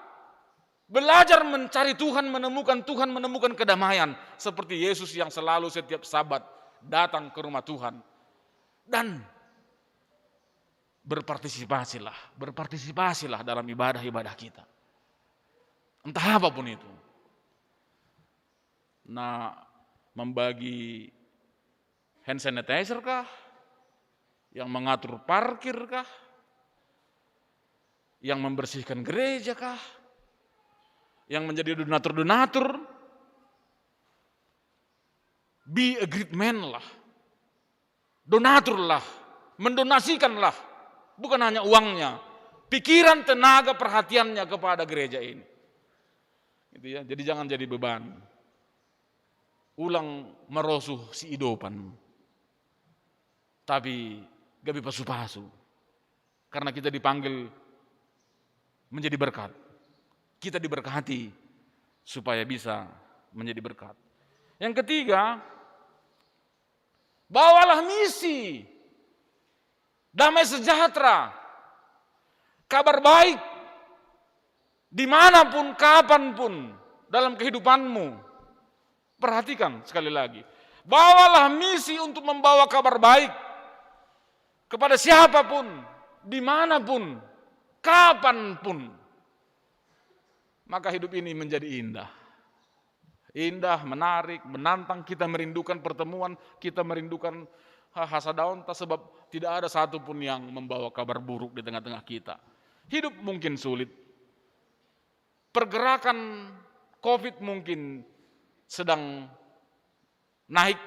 belajar mencari Tuhan, menemukan Tuhan, menemukan kedamaian. Seperti Yesus yang selalu setiap Sabat datang ke rumah Tuhan. Dan berpartisipasilah, berpartisipasilah dalam ibadah-ibadah kita. Entah apapun itu. Nah, membagi hand sanitizer kah? Yang mengatur parkir kah? Yang membersihkan gereja kah? Yang menjadi donatur-donatur? Be a great man lah. Donaturlah, mendonasikanlah. Bukan hanya uangnya, pikiran, tenaga, perhatiannya kepada gereja ini. Gitu ya. Jadi jangan jadi beban. Ulang marosuh si idopan. Tapi gabe pasu-pasu. Karena kita dipanggil menjadi berkat. Kita diberkati supaya bisa menjadi berkat. Yang ketiga, bawalah misi damai sejahtera, kabar baik, dimanapun, kapanpun dalam kehidupanmu. Perhatikan sekali lagi, bawalah misi untuk membawa kabar baik kepada siapapun, dimanapun, kapanpun. Maka hidup ini menjadi indah. Indah, menarik, menantang, kita merindukan pertemuan, kita merindukan ha-, hasadaonta, sebab tidak ada satu pun yang membawa kabar buruk di tengah-tengah kita. Hidup mungkin sulit. Pergerakan covid mungkin sedang naik.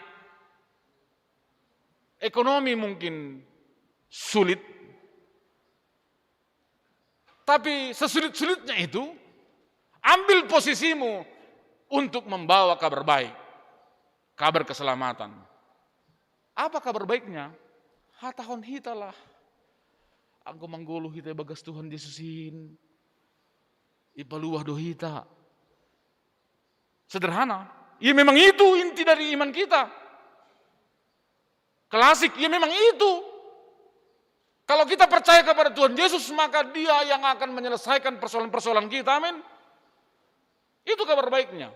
Ekonomi mungkin sulit. Tapi sesulit-sulitnya itu, ambil posisimu untuk membawa kabar baik, kabar keselamatan. Apa kabar baiknya? Hatahon hitalah. Anggo manggoluh hita ibagas Tuhan Yesus in, ipaluah do hita. Sederhana. Ya memang itu inti dari iman kita. Klasik, ya memang itu. Kalau kita percaya kepada Tuhan Yesus, maka Dia yang akan menyelesaikan persoalan-persoalan kita. Amin. Itu kabar baiknya.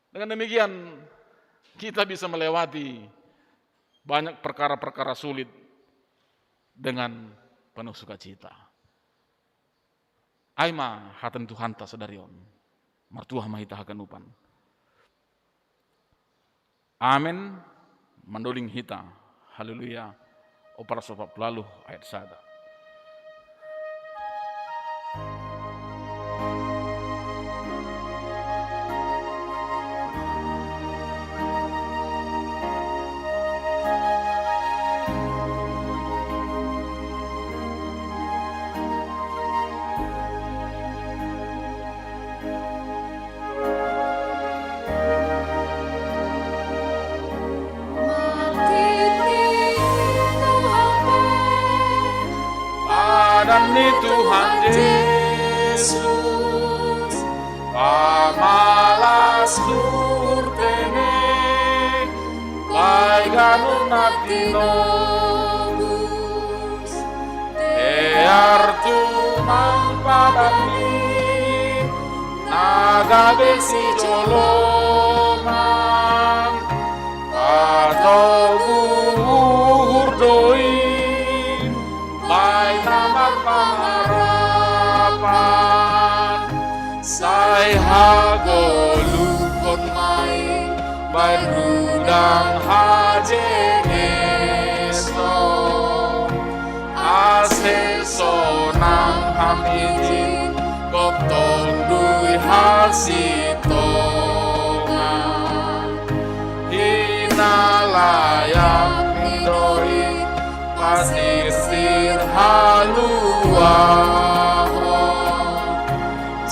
Dengan demikian, kita bisa melewati banyak perkara-perkara sulit dengan penuh sukacita. Ai ma hata ni Tuhanta sadari on. Martuah ma hita haganupan. Amen. Mandoling hita. Haleluya. Opara sopat lalu ayat sada. Padan ni Tuhan Yesus, pamalas Tinobus, tear tumang padani, na gabe sijoloman, patobu uhur do i, baen na marpangarapan, sai hagoluhon ma i, baen rudang hajengeston, ase sonang ham ijin, gok tonduy hasitongan. Hinalayak ni do i, pasirsir haluahon,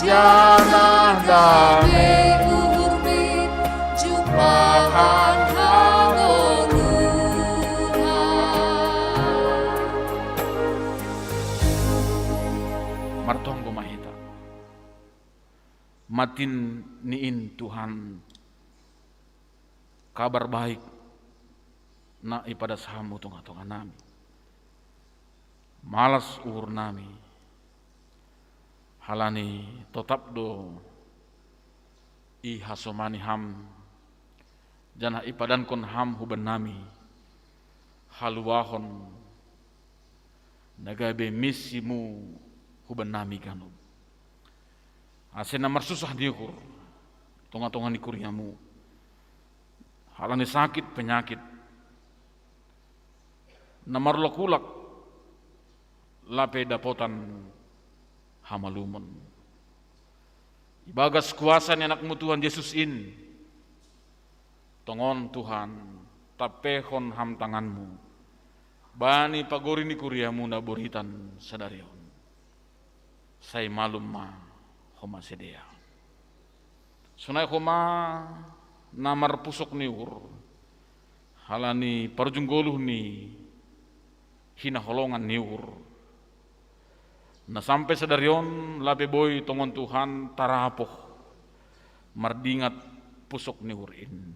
janah dame uhurmi, jumpahan hagoluhan. Martonggo ma hita. Matin ni in Tuhan, kabar baik na ipadas Ham hu tongah-tongah nami. Malas uhur nami, halani totap do ihasomani Ham, janah ipadankon Ham huban nami haluahon na gabe misiMu huban nami ganup. Ase na marsusah ni uhur tongah-tongah ni kuriaMu, halani sakit penyakit, na marulak-ulak, lape dapotan hamalumon. Ibagas kuasa ni AnakMu Tuhan Jesus in, tongon Tuhan, tampehon Ham tanganMu bani pagori ni kuriaMu na boritan sadari on. Sai malum ma homa sidea. Sonai homa na marpusok ni uhur, halani parujung goluh ni hinaholongan ni uhur, na sampe sadari on lape boi tongon Tuhan tarapoh mardingat pusok ni uhur in.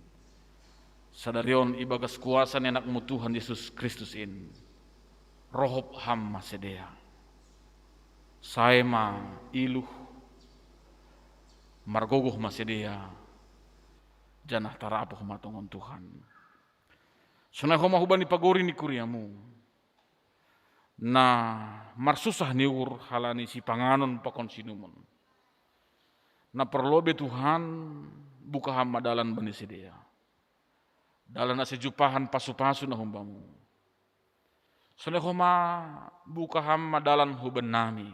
Sadari on ibagas kuasa ni AnakMu Tuhan Jesus Kristus in, rohop Ham ma sidea. Sae ma iluh, margogoh ma sidea, janah tarapoh ma tongon Tuhan. Sonai homa hubani pagori ni kuriaMu, na marsusah ni uhur halani sipanganon pakon sinumon. Na parlobei Tuhan, buka Ham ma dalan bani sidea. Dalan ase jumpahan pasu-pasu na humbaMu. Sonai homa buka Ham ma dalan huban nami,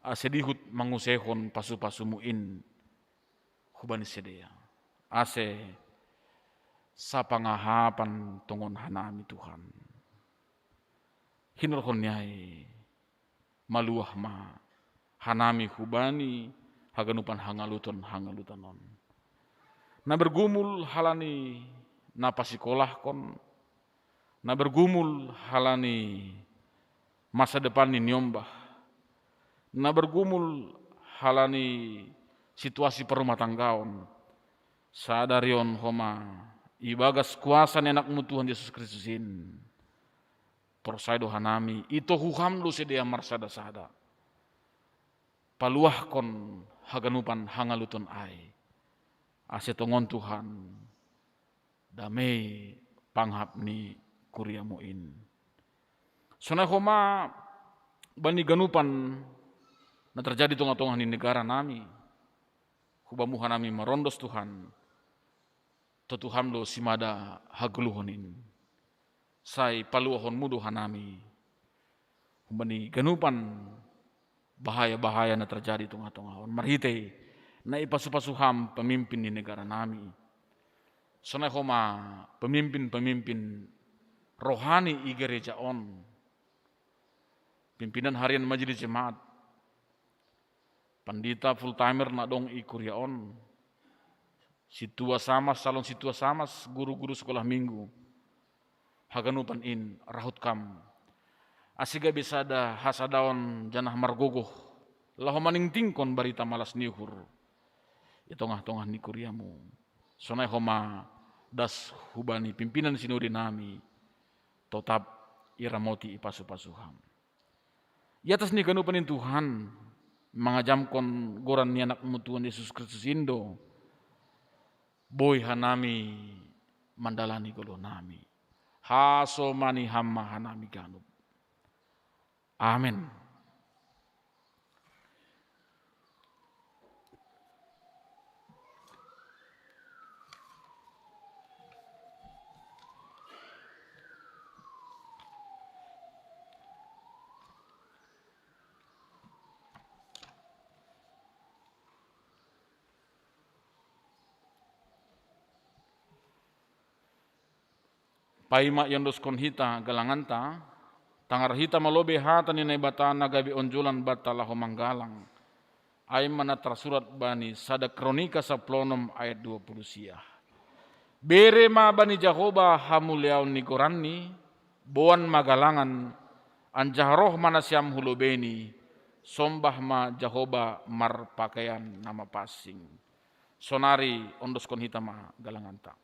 ase dihut manguseihon pasu-pasuMu in hubani sidea. Ase sapangahapan tongon hanami Tuhan. Hinorhon ni ai, maluah ma hanami hubani haganupan hangaluton-hangaluton on. Na bergumul halani na pasikolahkon, na bergumul halani masa depan ni niombah, na bergumul halani situasi parumatanggaon, sadari on homa ibagas kuasa ni AnakMu Tuhan Jesus Kristus in, porsaya do hanami, itohu Ham do sidea marsada-sada. Paluahkon haganupan hangaluton ai, ase tongon Tuhan, damei pangahap ni kuriaMu in. Sonai homa bani ganupan na terjadi tongah-tongah ni negara nami, hubaMu hanami marondos Tuhan, tontu Ham do simada hagoluhon in. Sai paluahonMu do hanami humbani ganupan bahaya-bahaya na terjadi tongah-tongah on, marhitei na ipasu-pasu Ham pemimpin ni negara nami. Sonai homa pemimpin-pemimpin rohani i gereja on, pimpinan harian majelis jemaat, pandita full timer na dong i kuria on, sintua samas, calon sintua samas, guru-guru sekolah minggu, haganupan in rahut kam, ase gabe sada hasadaon janah margogoh, laho maningtingkon barita malas ni uhur i tongah-tongah ni kuriaMu. Sonai homa das hubani pimpinan sinode nami, totap iramoti ipasu-pasu ham. Iatas ni kanupa ni Tuhan, mangajamkon goran ni Anakmu Tuhan Yesus Kristus indo, boi hanami mandalani golo nami. Hasomani ham ma hanami ganup. Amen. Paima iondoskon hita galanganta, tangar hita malobe hata ni Naibata na gabe onjolan banta laho manggalang. Ai ma na tarsurat bani sada Kronika saplonom ayat dua puluh sia. Bere ma bani Jahoba hamuliaon ni goranni, boan ma galangan, anjaha roh ma nasiam hu lobeni, sombah ma Jahoba marpakaian na mapansing. Sonari ondoskon hita ma galanganta.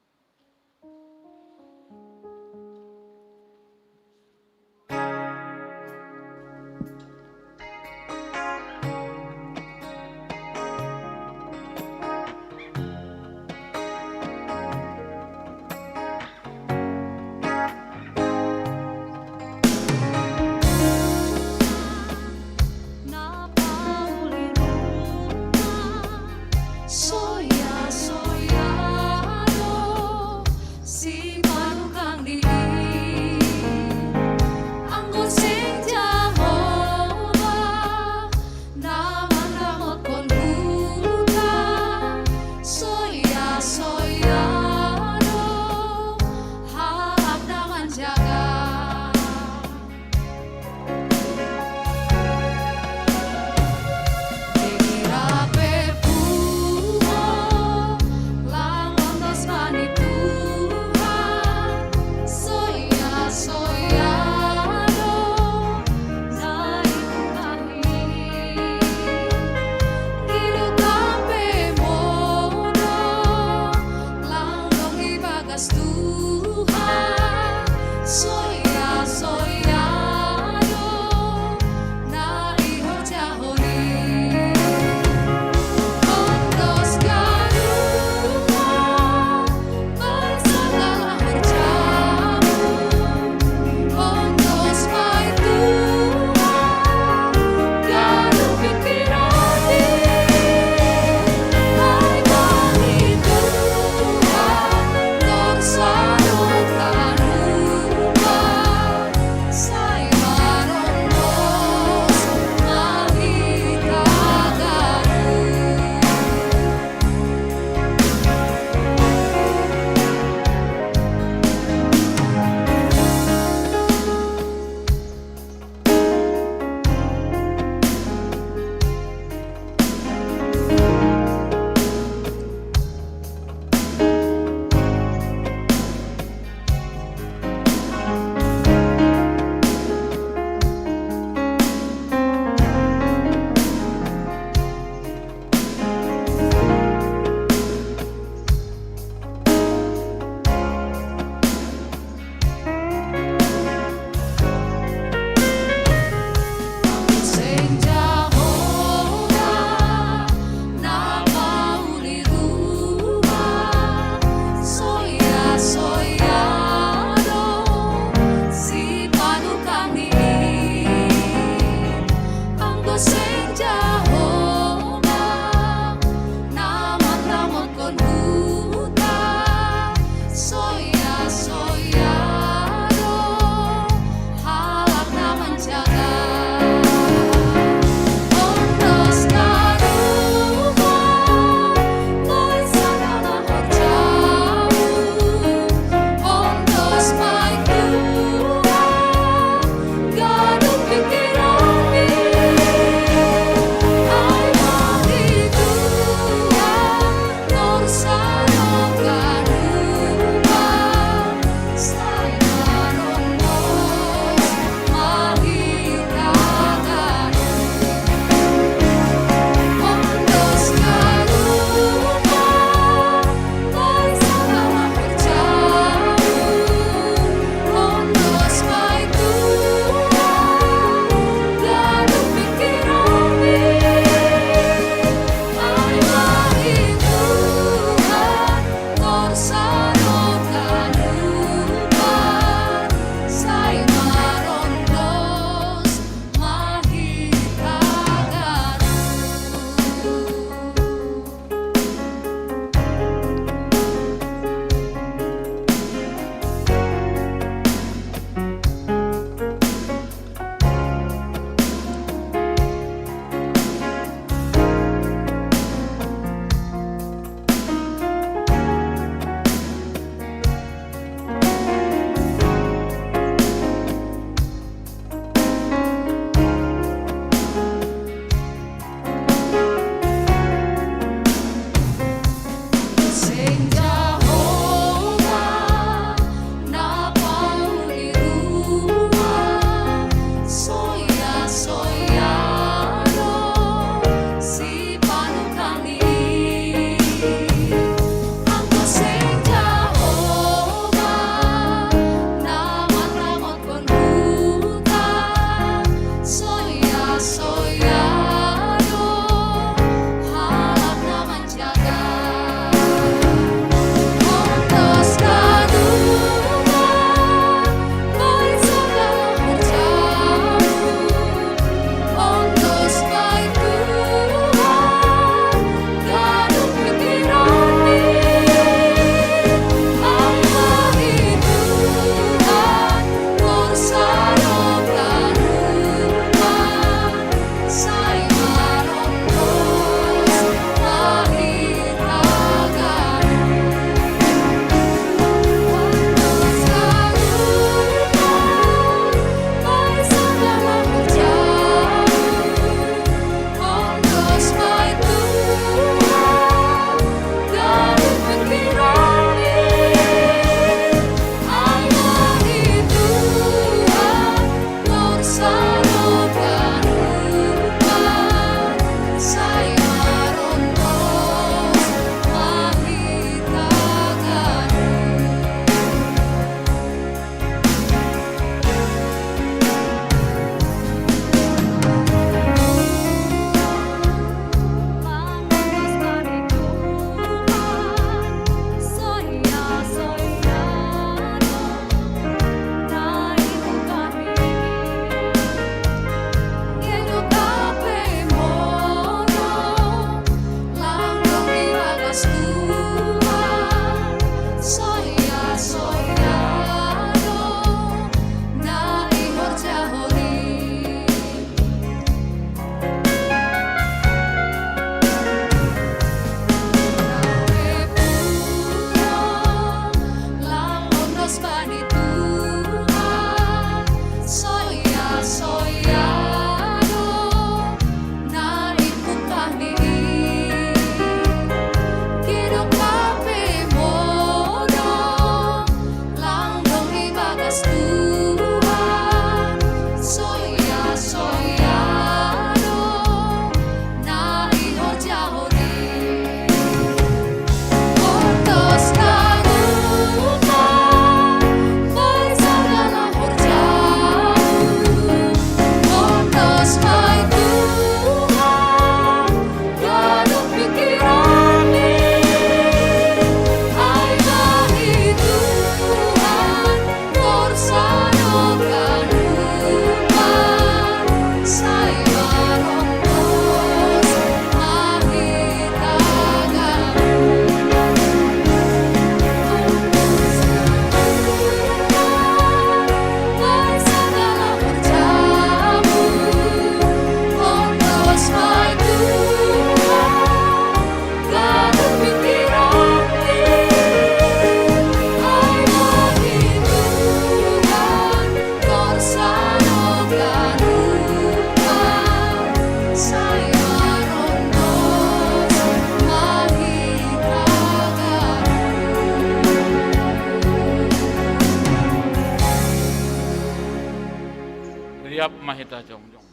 Hita jongjong.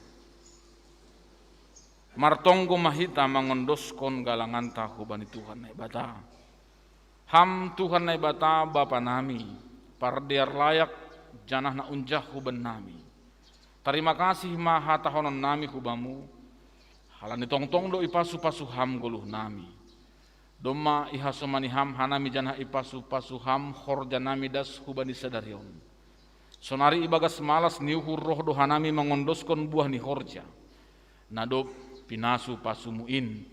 Martonggo ma hita mangondoskon galanganta hubani Tuhan Naibata. Ham Tuhan Naibata, Bapa nami, pardear layak janah na unjah huban nami. Tarima kasih ma hatahonon nami hubamu, halani tongtong do ipasu-pasu ham goluh nami. Domma ihasomani ham hanami janah ipasu-pasu ham horja nami das hubani sadari on. Sonari ibagas malas ni uhur roh do hanami mangondoskon buah ni horja, na dob pinasu-pasumu in,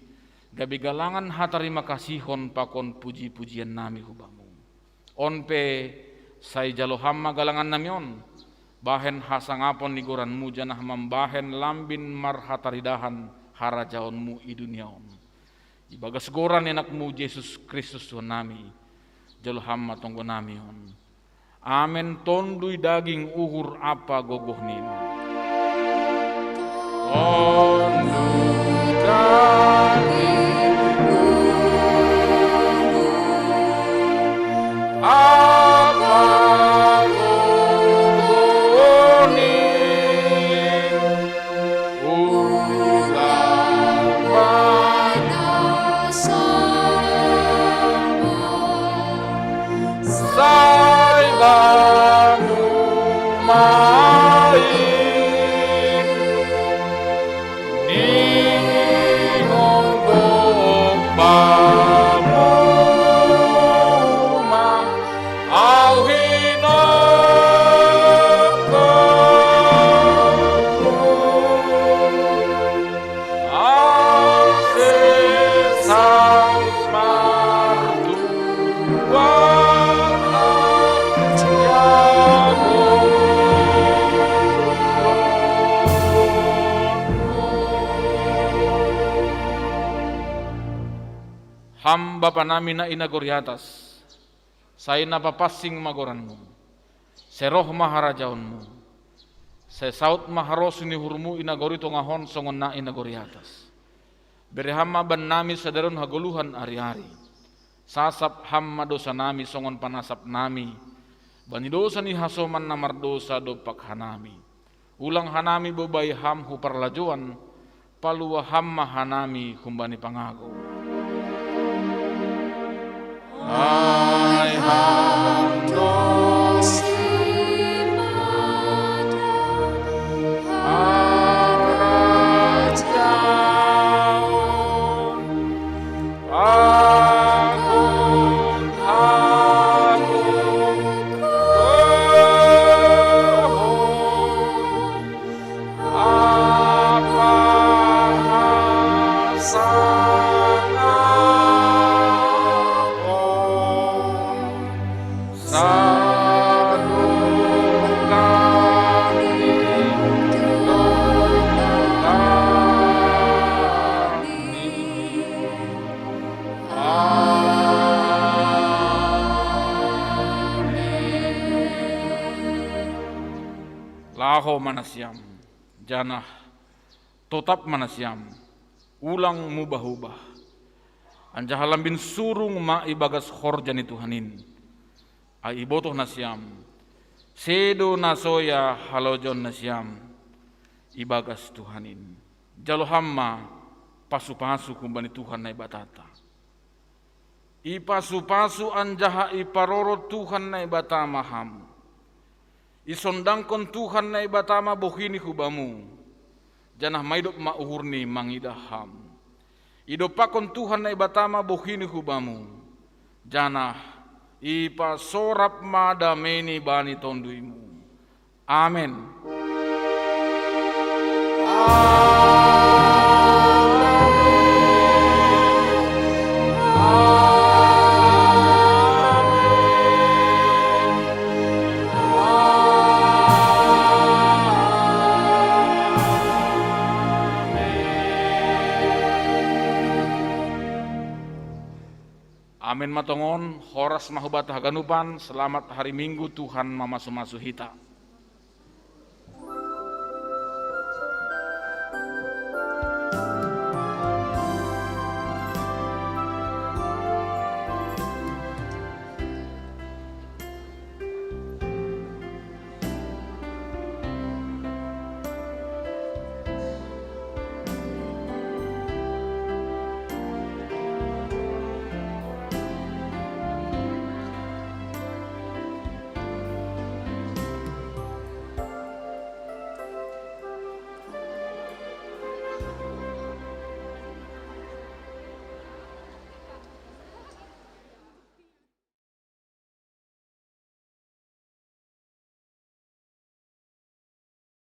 gabe galangan hatarima kasihon pakon puji-pujian nami hubamu. On pe, sai jalo ham ma galangan nami on, bahen hasangapon ni goranmu janah mambahen lambin marhataridahan harajaonmu i dunia on. Ibagas goran ni Anakmu Jesus Kristus Tuhan nami, jalo ham ma tonggo nami on. Amen. Tonduy daging, uhur ampa gogoh nin. Tonduy daging, uhur ampa gogoh nin. Ulang panasamu, sai bamu ma in, nihon gok bamu ma au hinongkonmu, ase saut martua jago. Ham Bapa nami na i nagori atas, sai na papansing ma goranmu. Sai roh ma harajaonmu. Sai saut ma harosuh ni uhurmu i nagori tongah on songon na i nagori atas. Bere ham ma bannami sadari on hagoluhan ari-ari. Sasap ham ma dosanami songon panasap nami bani dosa ni hasoman na mardosa dompak hanami. Ulang hanami bobai ham hu parlajouan, palua ham ma hanami humbani pangago. Ai ham do Debata, harajaon, pangago, ampa hasangapon, sadokah ni dosa nami. Amen. Laho ma nasiam, janah totap ma nasiam, ulang mubah-ubah. Anjaha lambin surung ma ibagas horja ni Tuhan in. Ai ibotoh nasiam, sedo na soya halojaon nasiam ibagas Tuhan in. Jalo ham ma pasu-pasu humbani Tuhan Naibatanta. Ipasu-pasu anjaha iparorot Tuhan Naibata ma ham. Isondangkon Tuhan Naibata ma bohini hubamu, janah maidop ma uhurni mangidah ham. Idompakkon Tuhan Naibata ma bohini hubamu, janah ipasorap ma dameini bani tonduymu. Amen. Amen ma tongon, horas ma hubanta haganupan, selamat hari Minggu, Tuhan mamasu-masu hita.